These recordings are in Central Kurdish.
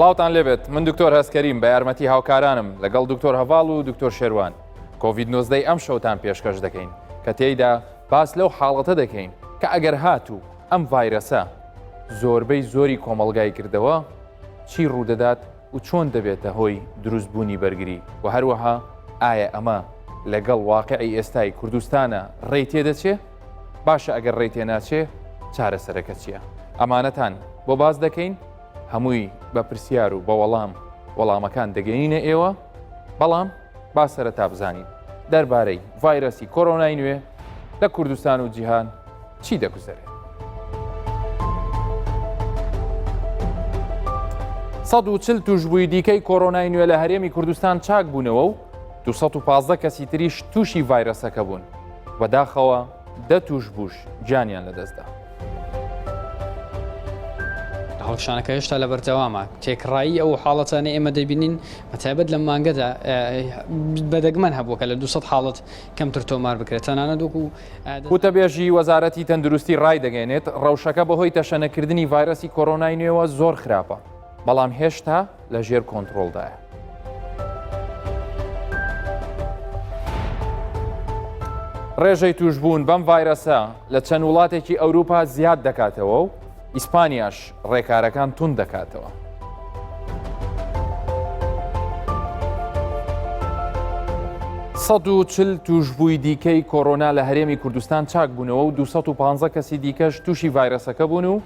سڵاوتان لێبێت من دکتۆر هەستکەریم بە یارمەتی هاوکارانم لەگەڵ دکتۆر هەڤاڵ و دکتۆر شێروان کۆڤید 19 ئەم شەوتان پێشکەش دەکەین کە تێیدا باس لەو حاڵەتە دەکەین کە ئەگەر هاتوو ئەم ڤایرەسە زۆربەی زۆری کۆمەڵگای کردەوە چی ڕوودەدات و چۆن دەبێتە هۆی دروستبوونی بەرگری و هەروەها ئایا ئەمە لەگەڵ واقعی ئێستای کوردستانە ڕێی تێدەچێ؟ باشە ئەگەر ڕێی تێناچێ چارەسەرەکە چییە؟ ئەمانەتان بۆ باس دەکەین هەمووی بە پرسیار و بە وەڵام وەڵامەکان دەگەینە ئێوە بەڵام با سەرەتا بزانین دەربارەی ڤایرەسی کۆرۆنای نوێ لە کوردستان و جیهان چی دەگوزەرێت. 140 توشبووی دیکەی کۆرۆنای نوێ لە هەرێمی کوردستان چاک بوونەوە و 215 کەسی تریش تووشی ڤایرەسەکە بوون. بەداخەوە دە تووشبووش گیانیان لەدەستدا. هەڵکشانەکە هێشتا لە بەردەوامە تێکڕایی ئەو حاڵەتانە ئێمە دەبینین بە تایبەت لەم مانگەدا بەدەگمەن هەبووە کە لە 200 حاڵەت کەمتر تۆمار بکرێت تەنانەت وەکو وتەبێژی وەزارەتی تەندروستی ڕایدەگەێنێت ڕەوشەکە بەهۆی تەشەنەکردنی ڤایرەسی کۆرۆنای نوێوە زۆر خراپە بەڵام هێشتا لە ژێر کۆنترۆڵدایە. ڕێژەی توشبوون بەم ڤایرەسە لە چەند وڵاتێکی ئەوروپا زیاد دەکاتەوە و ئیسپانیاش ڕێکارەکان توند دەکاتەوە. 140 توشبووی دیکەی کۆرۆنا لە هەرێمی کوردستان چاک بوونەوە و 215 کەسی دیکەش تووشی ڤایرەسەکە بوون و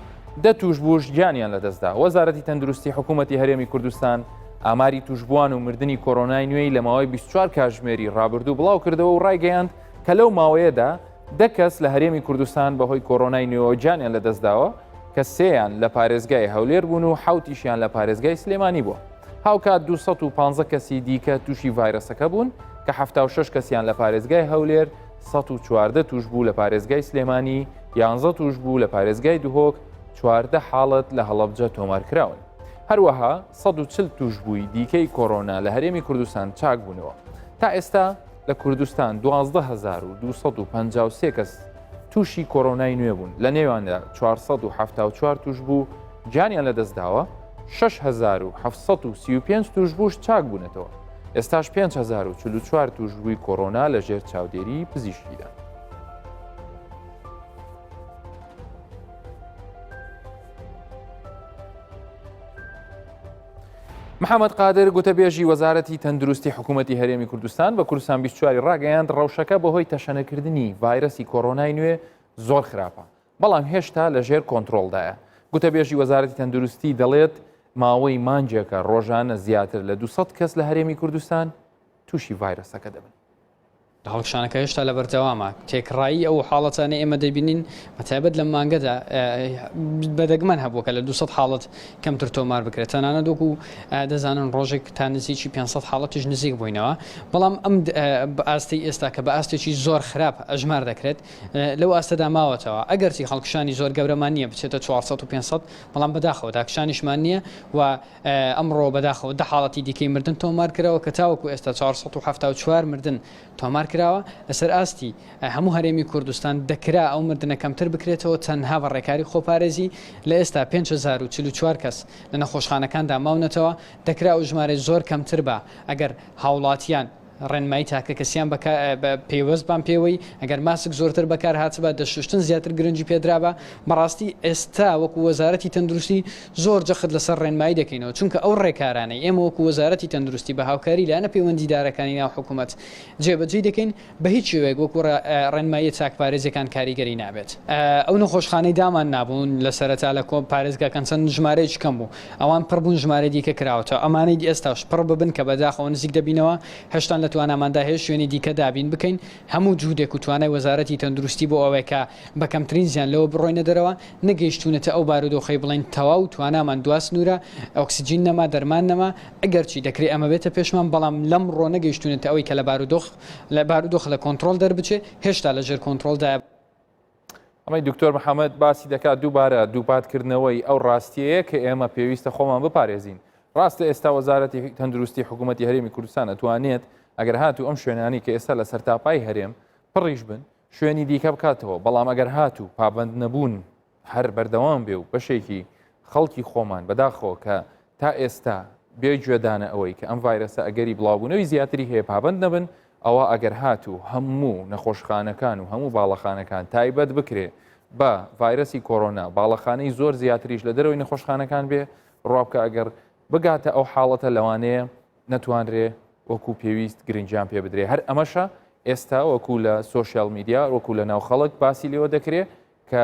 دە تووشبووش گیانیان لەدەستدا. وەزارەتی تەندروستی حکوومەتی هەرێمی کوردستان ئاماری تووشبووان و مردنی کۆرۆنای نوێی لە ماوەی 24 کاتژمێری ڕابردوو بڵاوکردەوە و ڕایگەیاند کە لەو ماوەیەدا دە کەس لە هەرێمی کوردستان بەهۆی کۆرۆنای نوێوە گیانیان لەدەستداوە کە سێیان لە پارێزگای هەولێر بوون و حەوتیشیان لە پارێزگای سلێمانی بووە. هاوکات 215 کەسی دیکە تووشی ڤایرەسەکە بوون کە 76 کەسیان لە پارێزگای هەولێر، 114 تووشبوو لە پارێزگای سلێمانی، یانزە تووشبوو لە پارێزگای دهۆک، 14 حاڵەت لە هەڵەبجە تۆمارکراون. هەروەها 140 تووشبووی دیکەی کۆرۆنا لە هەرێمی کوردستان چاکبوونەوە. تا ئێستا لە کوردستان 12253 کەس تووشی کۆرۆنای نوێ بوون، لە نێواندا 474 تووشبوو گیانیان لەدەستداوە، 6735 تووشبووش چاکبوونەتەوە. ئێستاش 5044 تووشبووی کۆرۆنا لەژێر چاودێریی پزیشکیدان. محەممەد قادر گوتەبێژی وەزارەتی تەندروستی حکوومەتی هەرێمی کوردستان بە کوردستان 24 ڕاگەیاند ڕەوشەکە بەهۆی تەشەنەکردنی ڤایرەسی کۆرۆنای نوێ زۆر خراپە بەڵام هێشتا لە ژێر کۆنترۆڵدایە. گوتەبێژی وەزارەتی تەندروستی دەڵێت ماوەی مانگێکە ڕۆژانە زیاتر لە 200 کەس لە هەرێمی کوردستان تووشی ڤایرەسەکە دەبن. هەڵکشانەکە هێشتا لە بەردەوامە، تێکڕایی ئەو حاڵەتانەی ئێمە دەیبینین بە تایبەت لەم مانگەدا بە دەگمەن هەبووە کە لە 200 حاڵەت کەمتر تۆمار بکرێت تەنانەت وەکو دەزانن ڕۆژێک تا نزیکی 500 حاڵەتیش نزیک بووینەوە بەڵام ئەم ئاستی ئێستا کە بە ئاستێکی زۆر خراپ ئەژمار دەکرێت لەو ئاستەدا ماوەتەوە ئەگەرچی هەڵکشانی زۆر گەورەمان نییە بچێتە 400 و 500 بەڵام بەداخەوە داکشانیشمان نییە و ئەمڕۆ بەداخەوە دە حاڵەتی دیکەی مردن تۆمار کراوە کە تاوەکو ئێستا 474 مردن تۆمار کراوە، لەسەر ئاستی هەموو هەرێمی کوردستان دەکرا ئەو مردنە کەمتر بکرێتەوە تەنها بە ڕێکاری خۆپارێزی، لە ئێستا 5044 کەس لە نەخۆشخانەکاندا ماونەتەوە، دەکرا ئەو ژمارەی زۆر کەمتر با ئەگەر هاوڵاتیان ڕێنمایی تاکەکەسیان پەیوەست بان پێوەی، ئەگەر ماسک زۆرتر بەکار هاتبا، دەستشوشتن زیاتر گرنگی پێدرابا، بەڕاستی ئێستا وەکو وەزارەتی تەندروستی زۆر جەخت لەسەر ڕێنمایی دەکەینەوە، چونکە ئەو ڕێکارانەی ئێمە وەکو وەزارەتی تەندروستی بە هاوکاری لایەنە پەیوەندیدارەکانی ناو حکومەت جێبەجێی دەکەین، بە هیچ شێوەیەک وەکو ڕێنماییە چاکپارێزیەکان کاریگەری نابێت. ئەو نەخۆشخانەی دامان نابوون لە سەرەتا لە پارێزگاکان چەند ژمارەیەکی کەم بوو، ئەوان پڕ بوون ژمارەی دیکە کراوەتەوە، ئەمانەی ئێستاش پڕ ببن کە بەداخەوە نزیک دەبینەوە، هێشتان لە تواناماندا هەیە شوێنی دیکە دابین بکەین، هەموو جهودێک و توانای وەزارەتی تەندروستی بۆ ئەوەیە کە بە کەمترین زیان لەوە بڕۆینە دەرەوە، نەگەیشتوونەتە ئەو بارودۆخەی بڵێین تەواو توانامان دوا سنوورە، ئۆکسجین نەما، دەرمان نەما، ئەگەرچی دەکرێ ئەمە بێتە پێشمان، بەڵام لەمڕۆ نەگەیشتوونەتە ئەوەی کە لە بارودۆخ لە بارودۆخ لە کۆنتڕۆڵ دەربچێ، هێشتا لە ژێر کۆنتڕۆڵدایە. ئەمەی دکتۆر محەممەد باسی دەکات دووبارە دووپاتکردنەوەی ئەو ڕاستیەیە کە ئێمە پێویستە خۆمان بپارێزین. ڕاستە ئێستا وەزارەتی تەندروستی حکوومەتی هەرێمی کوردستان ئەتوانێت ئەگەر هاتوو ئەم شوێنانی کە ئێستا لە سەرتاپای هەرێم پڕیش بن شوێنی دیکە بکاتەوە، بەڵام ئەگەر هاتوو پابەند نەبوون هەر بەردەوام بێ و بەشێکی خەڵکی خۆمان بەداخەوە کە تا ئێستا بێ گوێدانە ئەوەی کە ئەم ڤایرەسە ئەگەری بڵاوبوونەوەی زیاتری هەیە پابەند نەبن، ئەوا ئەگەر هاتوو هەموو نەخۆشخانەکان و هەموو باڵەخانەکان تایبەت بکرێ بە ڤایرەسی کۆرۆنا، باڵەخانەی زۆر زیاتریش لە دەرەوەی نەخۆشخانەکان بێ، بڕوا بکە ئەگەر بگاتە ئەو حاڵەتە لەوانەیە نەتوانرێ وەکو پێویست گرنگیان پێ بدرێ. هەر ئەمەشە ئێستا وەکو لە سۆشیال میدیا وەکو لە ناو خەڵک باسی لێوە دەکرێ کە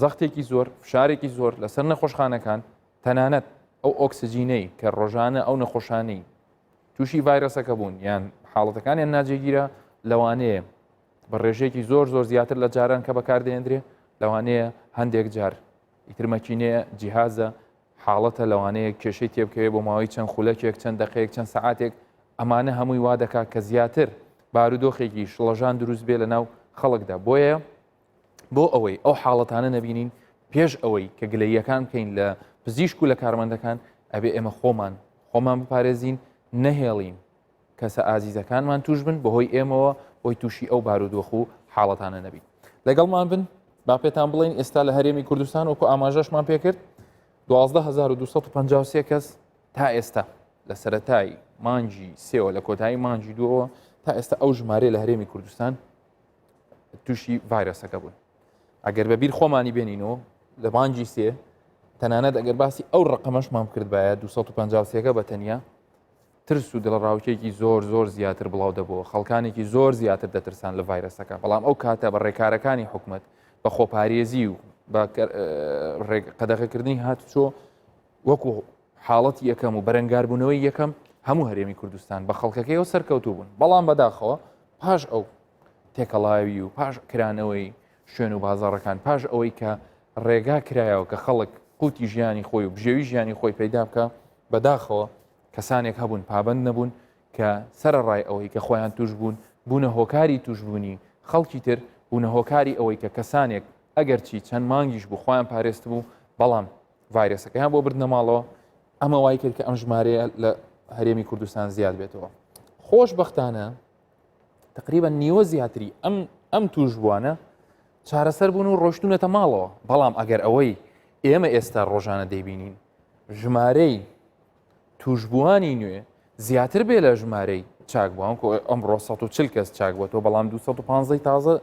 زەختێکی زۆر، فشارێکی زۆر لەسەر نەخۆشخانەکان، تەنانەت ئەو ئۆکسجینەی کە ڕۆژانە ئەو نەخۆشانەی تووشی ڤایرەسەکە بوون یان حاڵەتەکانیان ناجێگیرە لەوانەیە بە ڕێژەیەکی زۆر زۆر زیاتر لە جاران کە بەکاردێندرێ لەوانەیە هەندێک جار ئیتر مەکینەیە جیهازە حاڵەتە لەوانەیە کێشەی تێبکەوێ بۆ ماوەی چەند خولەکێک چەند دقەیەک چەند سەعاتێک ئەمانە هەمووی وا دەکات کە زیاتر بارودۆخێکی شڵەژان دروست بێ لە ناو خەڵکدا بۆیە بۆ ئەوەی ئەو حاڵەتانە نەبینین پێش ئەوەی کە گلەییەکان بکەین لە پزیشک و لە کارمەندەکان ئەبێ ئێمە خۆمان خۆمان بپارێزین نەهێڵین کەسە ئازیزەکانمان توش بن بەهۆی ئێمەوە بۆی تووشی ئەو بارودۆخ و حاڵەتانە نەبین لەگەڵمان بن با پێتان بڵین ئێستا لە هەرێمی کوردستان وەکو ئاماژەشمان پێکرد 12253 کەس تا ئێستا لە سەتای مانگی سێوە لە کۆتایی مانگی دووەوە تا ئێستا ئەو ژمارە لە هەرێمی کوردستان تووشی ڤایرەسەکە بوون ئەگەر بە بیر خۆمانی بێنینەوە لە مانگی سێ تەنانەت ئەگەر باسی ئەو ڕقەمەشمان بکردبایە 253ەکە بە تەنیا ترس و دڵەڕاوکێکی زۆر زۆر زیاتر بڵاو دەبووە خەڵکانێکی زۆر زیاتر دەترسان لە ڤایرەسەکە بەڵام ئەو کاتە بە ڕێکارەکانی حکومت بە خۆپارێزی و بە قەدەغەکردنی هاتوچۆ وەکو حاڵەتی یەکەم و بەرەنگاربوونەوەی یەکەم هەموو هەرێمی کوردستان بە خەڵکەکەیەوە سەرکەوتوو بوون بەڵام بەداخەوە پاش ئەو تێکەڵاوی و پاش کرانەوەی شوێن و بازاڕەکان پاش ئەوەی کە ڕێگا کرایەوە کە خەڵک قوتی ژیانی خۆی و بژێوی ژیانی خۆی پەیدا بکە بەداخەوە کەسانێک هەبوون پابند نەبوون کە سەرەڕای ئەوەی کە خۆیان توش بوون بوونە هۆکاری توشبوونی خەڵکی تر بوونە هۆکاری ئەوەی کە کەسانێک ئەگەرچی چەند مانگیش بوو خۆیان پارێست بوو بەڵام ڤایرەسەکەیان بۆ بردنە ماڵەوە ئەمە وای کرد کە ئەم ژمارەیە لە هەرێمی کوردستان زیاد بێتەوە خۆشببختانە تقریبا نیوە زیاتری ئەم ئەم توشبووانە چارەسەر بوون و ڕۆشتونەتە ماڵەوە بەڵام ئەگەر ئەوەی ئێمە ئێستا ڕۆژانە دەیبینین ژمارەی توشبووانی نوێ زیاتر بێ لە ژمارەی چاکبووان کۆ ئەمڕۆ 140 کەس چاک بۆتەوە بەڵام 215 تازە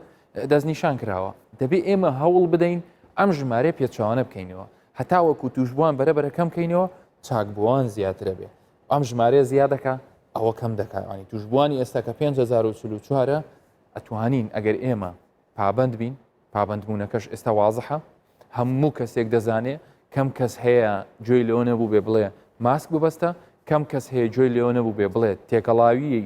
دەستنیشان کراوە دەبێ ئێمە هەوڵ بدەین ئەم ژمارەیە پێچوانە بکەینەوە هەتاوەکو توشبووان بەرەبەرە کەم کەینەوە چاکبووان زیاترە بێ ئەم ژمارەیە زیاد دەکا ئەوە کەم دەکات ینی توشبووانی ئێستا کە 5044 ئەتوانین ئەگەر ئێمە پابند بین پابەندبوونەکەش ئێستا وازحە هەموو کەسێک دەزانێ کەم کەس هەیە گوێی لەوە نەبوو بێ بڵێ ماسک ببەستە کەم کەس هەیە گوێی لەوە نەبوو بێ بڵێ تێکەڵاویی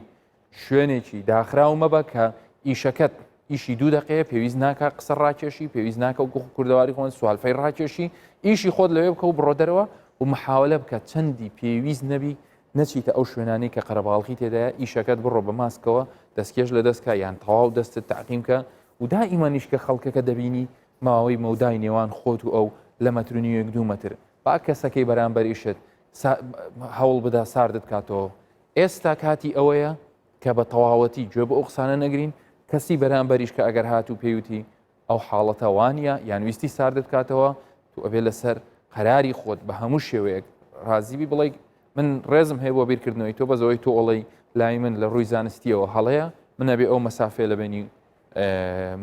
شوێنێکی داخراو مەبە کە ئیشەکەت ئیشی دوو دقەیە پێویست ناکە قسە ڕاکێشی پێویست ناکە و کوردەواری خۆن سوالفەی ڕاکێشی ئیشی خۆت لەوێ بکە و بڕۆ دەرەوە و محاولە بکە چەندی پێویست نەبی نەچیتە ئەو شوێنانەی کە قەرەباڵغی تێدایە ئیشەکەت بڕۆ بە ماسکەوە دەستکێش لە دەستکە یان تەواو دەستت تەعقیم کە و دائیمەنیش کە خەڵکەکە دەبینی ماوەی مەودای نێوان خۆت و ئەو لە مەتر و نیوێک دوو مەتر با کەسەکەی بەرامبەریشت هەوڵ بدا ساردت کاتەوە ئێستا کاتی ئەوەیە کە بە تەواوەتی گوێ بۆ ئەو قسانە نەگرین کەسی بەرامبەریش کە ئەگەر هاتوو پێیوتی ئەو حاڵەتە وانە یان ویستی ساردت بکاتەوە تو ئەبێ لەسەر قەراری خۆت بە هەموو شێوەیەک ڕازیبی بڵێ من ڕێزم هەیە بۆ بیرکردنەوەی تۆ بەزەوەی تۆ ئەڵی لای من لە ڕووی زانستیەوە هەڵەیە من ئەبێ ئەو مەسافێ لە بینی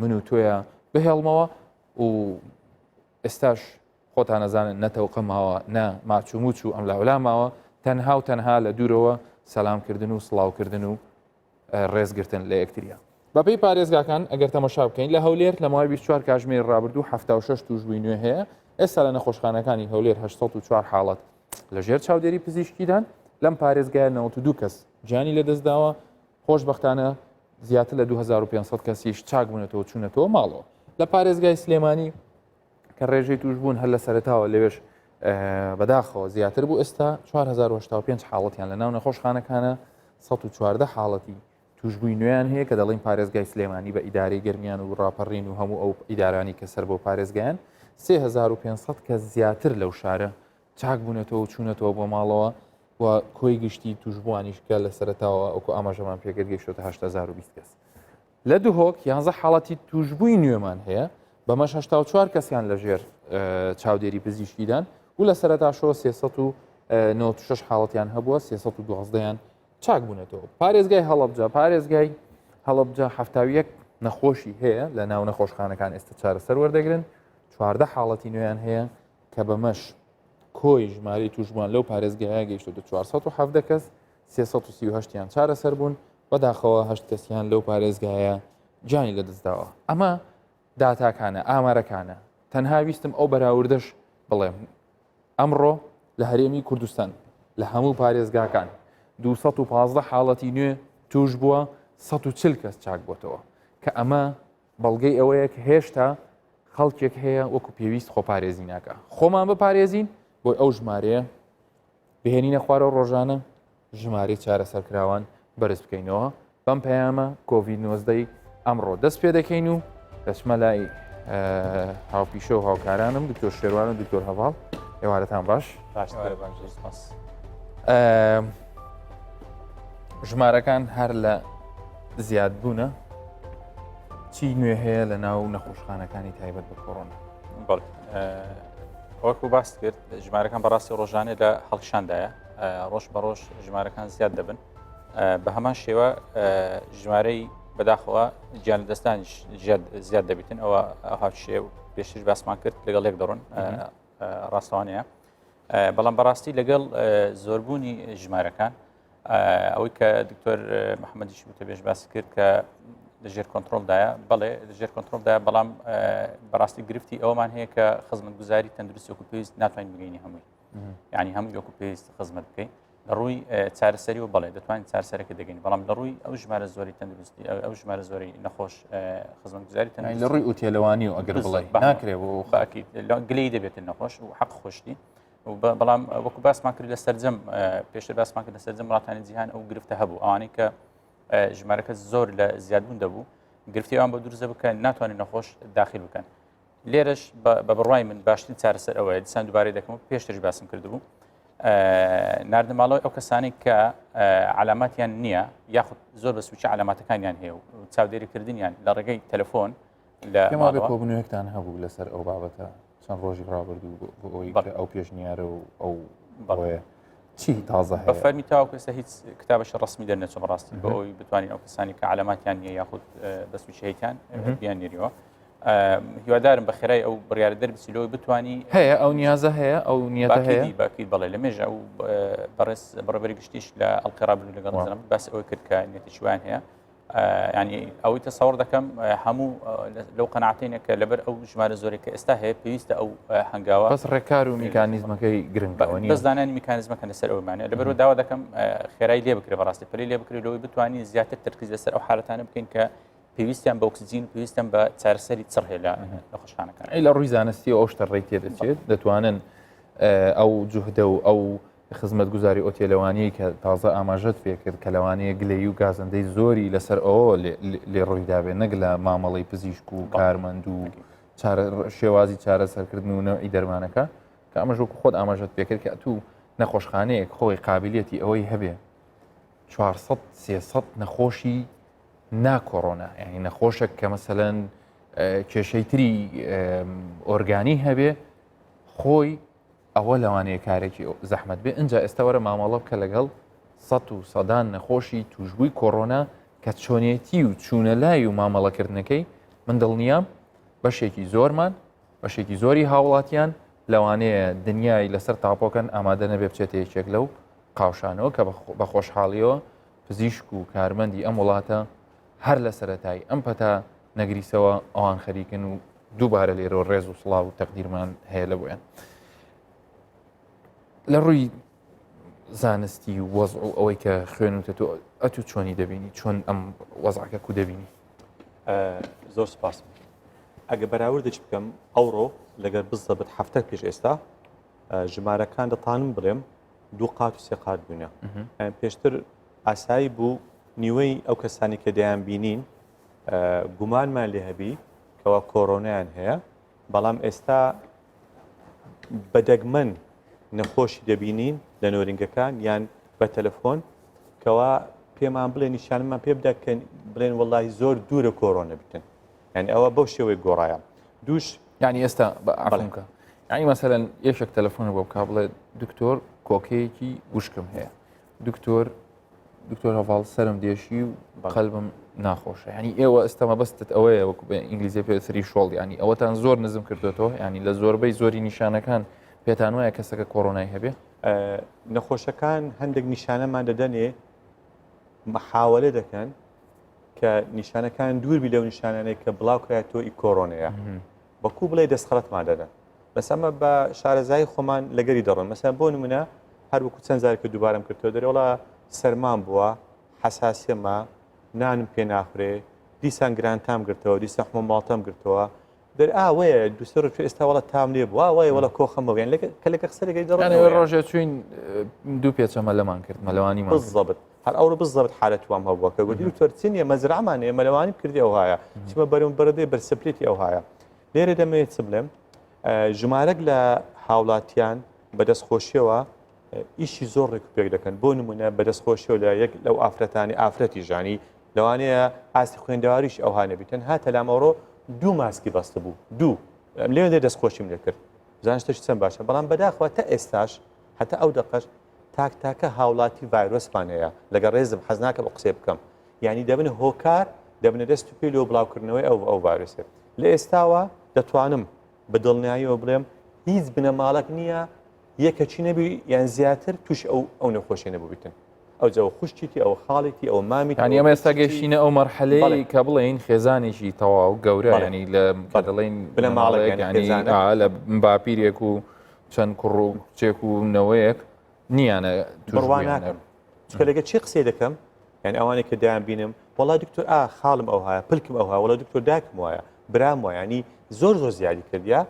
من و تۆیە بهێڵمەوە و ئێستاش خۆتانەزانن نەتەوقە ماوە نە ماچوموچ و ئەم لاولا ماوە تەنها و تەنها لە دوورەوە سەلامکردن و سڵاوکردن و ڕێزگرتن لە یەکتریە. بەپێی پارێزگاکان ئەگەر تەمەشا بکەین لە هەولێر لە ماوەی 24 کاژمێری ڕابردوو 76 تووشبووی نوێ هەیە ئێستا لە نەخۆشخانەکانی هەولێر 804 حاڵەت لە ژێر چاودێری پزیشکیدان لەم پارێزگایە 92 کەس گیانی لەدەستداوە خۆشبەختانە زیاتر لە 2500 کەسیش چاک بوونەتەوە چوونەتەوە ماڵەوە لە پارێزگای سلێمانی کە ڕێژەی توشبوون هەر لە سەرەتاوە لەوێش بەداخەوە زیاتر بوو ئێستا 4085 حاڵەتیان لە ناو نەخۆشخانەکانە 114 حاڵەتی توشبووی نوێیان هەیە کە دەڵین پارێزگای سلێمانی بە ئیدارەی گەرمیان و ڕاپەڕین و هەموو ئەو ئیدارانی کە سەر بۆ پارێزگایان 3500 کە زیاتر لەو شارە چاک بوونەتەوە و چوونەتەوە بۆ ماڵەوە و کۆی گشتی توشبووانیش کە لە سەرتاوە ئەوکو ئاماژەمان پێکرد گەیشتۆتە 8020 کەس. لە دهۆک یانزە حاڵەتی تووشبووی نوێمان هەیە، بەمەش 84 کەسیان لەژێر چاودێری پزیشکیدان و لە سەرەتاشەوە 300. 96 حاڵەتیان هەبووە 312یان چاک بوونەتەوە. پارێزگای هەڵەبجە پارێزگای هەڵەبجە 71 نەخۆشی هەیە لە ناو نەخۆشخانەکان ئێستا چارەسەر وەردەگرن 14 حاڵەتی نوێیان هەیە کە بەمەش کۆی ژمارەی توشبووان لەو پارێزگایە گەیشتۆتە 417 کەس 338 یان چارەسەر بوون بەداخەوە هەشت کەسیان لەو پارێزگایە گیانی لەدەستداوە ئەمە داتاکانە ئامارەکانە تەنها ویستم ئەو بەراوردەش بڵێم ئەمڕۆ لە هەرێمی کوردستان لە هەموو پارێزگاکان 215 حاڵەتی نوێ توش بووە 140 کەس چاک بۆتەوە کە ئەمە بەڵگەی ئەوەیە کە هێشتا خەڵکێک هەیە وەکو پێویست خۆپارێزی ناکە خۆمان بپارێزین بۆی ئەو ژمارەیە بهێنینە خوارەوە ڕۆژانە ژمارەی چارەسەرکراوان بەرز بکەینەوە بەم پەیامە کۆڤید 19 ئەمڕۆ دەست پێ دەکەین و دەچمە لای هاوپیشە و هاوکارانم دکتۆر شێروان و دکتۆر هەواڵ ئێوارەتان باش ژمارەکان هەر لە زیادبوونە چی نوێ هەیە لە ناو نەخۆشخانەکانی تایبەت بە کۆرۆنا وەکو باست کرد ژمارەکان بەڕاستی ڕۆژانێ لە هەڵکشاندایە ڕۆژ بە ڕۆژ ژمارەکان زیاد دەبن بە هەمان شێوە ژمارەی بەداخەوە گیان دەستانیش زیاد دەبیتن ئەوە هاوشێ و پێشتر باسمان کرد لەگەڵ یەک دەڕۆن ڕاستەوانەیە بەڵام بەڕاستی لەگەڵ زۆربوونی ژمارەکان ئەوەی کە دکتۆر محەممەدیش وتەبێژ باسی کرد کە لەژێر کۆنتترۆلدایە بەڵێ لەژێر کۆنتترۆلدا بەڵام بەڕاستی گرفتی ئەومان هەیە کە خزمەت گوزاری تەندروستی وەکو پێویست ناتوانین بگەینی هەمووی ینی هەموو وەکو پێویست خزمەت بکەین لە ڕووی چارەسەری و بەڵێ دەتوانین چارەسەرەکە دەگەین بەڵام لە ڕووی ئەو ژمارە زۆری تەندروستی ئەو ژمارە زۆری نەخۆش خزمەت گوزاری لە ڕووی ئوتێلەوانی و ئەگەر بڵێ ناکرێ بۆ باکی گلی دەبێتن نەخۆش و حەق خۆشتی بەڵام وەکو باسمان کرد لە سەرجەم پێشتر باسمان کرد لە سەرجەم وڵاتانی جیهان ئەو گرفتە هەبوو ئەوانەی کە ژمارەکە زۆر لە زیادبوون دەبوو گرفتی ئەوان بە دروزە بکەن ناتوانن نەخۆش داخل بکەن لێرەش بە بڕوای من باشترین چارەسەر ئەوەیە دیسان دووبارەی دەکەم پێشترش باسم کردبوو ناردنماڵەوەی ئەو کەسانی کە علاماتیان نییە یاخود زۆر بە سوچی علاماتەکانیان هەیە و چاودێریکردنیان لە ڕێگەی تەلەفۆن لە کۆبوونەوەکتان هەبوو لەسەر ئەو بابەتە چەند ڕۆژی ڕابردوو بۆ ئەوەی ئەو پێشنیارە و ئەو بەڵێ چی تازە بە فەرمی تاوەکو ئێستا هیچ کتابەشی ڕسمی دەرنەچوو بەڕاستی بۆ ئەوەی بتوانین ئەو کەسانی کە علاماتیان نییە یاخود بەس وشەیتیان بیان نێریەوە هیوادارم بە خێرای ئەو بڕیارە دەربچی لەوەی بتانی هەیە ئەو نیازە هەیە ئەو نیەتە هەیە باکیل بەڵێ لە مێژە ئەو بەڕێز بەڕێبەری گشتیش لە ئەڵقەرابلو لەگەڵ باس ئەوەی کرد کە نیەتێکی وایان هەیە ینی ئەوەی تەسەوڕ دەکەم هەموو لەو قەناعەتەینە کە لەبەر ئەو ژمارە زۆرێک کە ئێستا هەیە پێویستە ئەو هەنگاوە بەس ڕێکار و میکانیزمەکەی گرنگ بەس دانانی میکانیزمەکە لەسەر ئەومانە لەبەرەوە داوا دەکەم خێرای لێ بکرێ بەڕاستی پەلی لێ بکرێت لەوەی بتوانین زیاتر تەرکیز لەسەر ئەو حالەتانە بکەین کە پێویستیان بە ئۆکسجین پێویستیان بە چارەسەری چڕ هەیە لە نەخۆشخانەکان ئەی لە ڕووی زانستی ئەو شتە ڕێی تێدەچێت دەتوانن ئەو جوهدە و ئەو خزمەتگوزاری ئۆتێلەوانیی کە تازە ئاماژەت پێ کرد کە لەوانەیە گلەیی و گازەندەی زۆری لەسەر ئەوە لێ ڕوویدابێ نەک لە مامەڵەی پزیشک و کارمەند و شێوازی چارەسەرکردن و نەوعی دەرمانەکە کە ئەمەش وەکو خۆت ئاماژەت پێ کرد کە ئەتوو نەخۆشخانەیەک خۆی قابلیەتی ئەوەی هەبێ 400 300 نەخۆشی نا کۆرۆنا یعنی نەخۆشێک کە مەسەلەن کێشەی تری ئۆرگانی هەبێ خۆی ئەوە لەوانەیە کارێکی زەحمەت بێ ئینجا ئێستا وەرە مامەڵە بکە لەگەڵ سەد و سەدان نەخۆشی توشبووی کۆرۆنا کە چۆنێتی و چوونە لای و مامەڵەکردنەکەی من دڵنیام بەشێکی زۆرمان بەشێکی زۆری هاوڵاتیان لەوانەیە دنیای لەسەر تاپۆکەن ئامادە نەبێ بچێتە یەکێک لەو قاوشانەوە کە بە خۆشحاڵیەوە پزیشک و کارمەندی ئەم وڵاتە هەر لە سەتای ئەم پەتا نەگریسەوە ئەوان خەریکن و دووبارە لێرەوە ڕێز و سڵاو و تەقدیرمان هەیە لە بۆیان لە ڕووی زانستی و وەزع و ئەوەی کە خوێنوتە تۆ ئەتو چۆنی دەبینی چۆن ئەم وەزعەکە کو دەبینی زۆر سپاس ئەگە بەراوردێک بکەم ئەوڕۆ لەگەر بزەبت هەفتە پێش ئێستا ژمارەکان دەتانم بڵێم دوو قات و سێ قات بوونە پێشتر ئاسایی بوو نیوەی ئەو کەسانی کە دەیان بینین گومانمان لێ هەبی کەوا کۆرۆنایان هەیە بەڵام ئێستا بە دەگمەن نەخۆشی دەبینین لە نۆرینگەکان یان بە تەلەفۆن کەوا پێمان بڵێ نیشانمان پێ بدە کە بڵێن وەڵی زۆر دوورە کۆرۆنە بتن یعنی ئەوە بەو شێوەی گۆڕایە دووش یعنی ئێستا بە عەفوم کە. یعنی مەسەلەن یەکێک تەلەفۆن بۆ بکا بڵێ دکتۆر کۆکەیەکی وشکم هەیە دکتۆر دکتۆر هەڤاڵ سرم دێشی و قەلبم ناخۆشە ینی ئێوە ئێستا مەبەستت ئەوەیە وەکو بە ئینگلیزی پێ threshold ینی ئەوەتان زۆر نزم کردوێتەوە ینی لە زۆربەی زۆری نیشانەکان پێتان وایە کەسەکە کۆرۆنای هەبێ نەخۆشەکان هەندێک نیشانەمان دەدەنێ محاولە دەکەن کە نیشانەکان دووربی لەو نیشانانەی کە بڵاو کرایەوە ئی کۆرۆنەیە بەکو بڵێ دەستخەڵەتمان دەدەن بەس ئەمە بە شارەزایی خۆمان لەگەری دەڕۆن مەسەن بۆ نمونە هەر وەکو چەند جار کە دووبارەم کردەوە دەرێ وڵا سەرمان بووە حەساسیەمە نانم پێ ناخورێ دیسان گرانتام گرتەوە دیسان حمە ماڵتەم گرتەوە دەر ئاوەیە دوسێ ڕۆژ ئێستا وڵە تام لێ بووە وایە وڵە کۆخەم بەویان لەگە کە لەگە قسە لەگەی دەڕۆن ڕۆژێ چوین دوو پێچە مەلەمان کرد مەلەوانی بالضبط هەر ئەوڕۆ بالضبط حالەت وام هەبووە کە گوتی دکتۆر چی نییە مەزرعمان هەیە مەلەوانی کردی ئەوهایە چمە بەرم بەرەدەی بەر سپلیتی ئەوهایە لێرە دەمەوێت چ بڵێم ژمارەک لە هاوڵاتیان بەدەست خۆشیەوە ئیشی زۆر ڕێک پێک دەکەن بۆ نمونە بەدەست خۆشیەوە لە یەک لەو ئافرەتانی ئافرەتی ژانی لەوانەیە ئاستی خوێندەواریش ئەوها نەبیتن هاتە لامەڕۆ دوو ماسکی بەستە بوو دوو لێ دەست خۆشیم لێ کرد زان شتێکی چەند باشە بەڵام بەداخەوە تا ئێستاش هەتا ئەو دەقەش تاک تاکە هاوڵاتی ڤایرۆسمان هەیە لەگە ڕێزم حەز ناکەم ئەو قسەیە بکەم یعنی دەبن هۆکار دەبنە دەست و پێ لۆ بڵاوکردنەوەی ئەو ئەو ڤایرۆسێ لە ئێستاوە دەتوانم بە دڵنیاییەوە بڵێم هیچ بنەماڵەک نییە یەکەچی نەبی یان زیاتر توش ئەو ئەو نەخۆشیە نەبووبیتن ئەو جەوە خوشتیتی ئەو خاڵێتی ئەو مامی ینی ئەمە ئێستا گەشتینە ئەو مەرحەلەی کە بڵێین خێزانێکی تەواو گەورە ینی لە دەڵێن بنەماڵێک ینی لە باپیرێک و چەند کوڕ و کچێک و نەوەیەک نییانە بڕوا ناکەم چکە لەگە چی قسەی دەکەم یعنی ئەوانەی کە دایان بینم وەڵا دکتۆر ئا خاڵم ئەو هاە پلکم ئەو وەڵا دکتۆر داکم وایە برام وایە ینی زۆر زۆر زیادی کردیا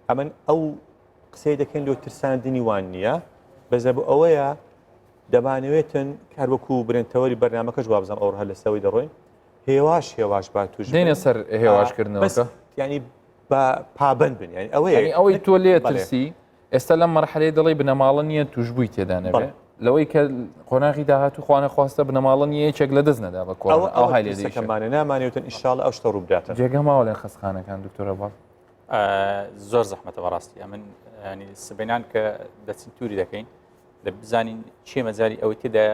ئەمن ئەو قسەی دەکەن لۆ ترساندنی وان نییە بەزە بۆ ئەوەیە دەمانەوێتن کار وەکو برێنتەوەری بەرنمەکەش وابزانم ئەو هەر لەسەوەی دەڕۆین هێواش هێواش با توش دێنە سەر هێواشکردنەوەکە ینی با پابند بن ینی ئەوەیە ئەوەی تۆ لێ ترسی ئێستا لەم مەرحەلەی دەڵی بنەماڵە نییە توشببووی تێدا نەبێت لەوەی کە قۆناغی داهاتوو خوانە خواستە بنەماڵە نییە یەکێک لە دەست نەدا بە کۆ ئەو های لێ نامانێتن ئیشاڵ ئەو شتە ڕووبداتن جێگە ماوە لە خەستخانەکان دکتۆرە باڵ زۆر زەحمەتە بەڕاستی ئەمن ینی سبینان کە دەچین توری دەکەین دە بزانین چێ مەجای ئەوەی تێدا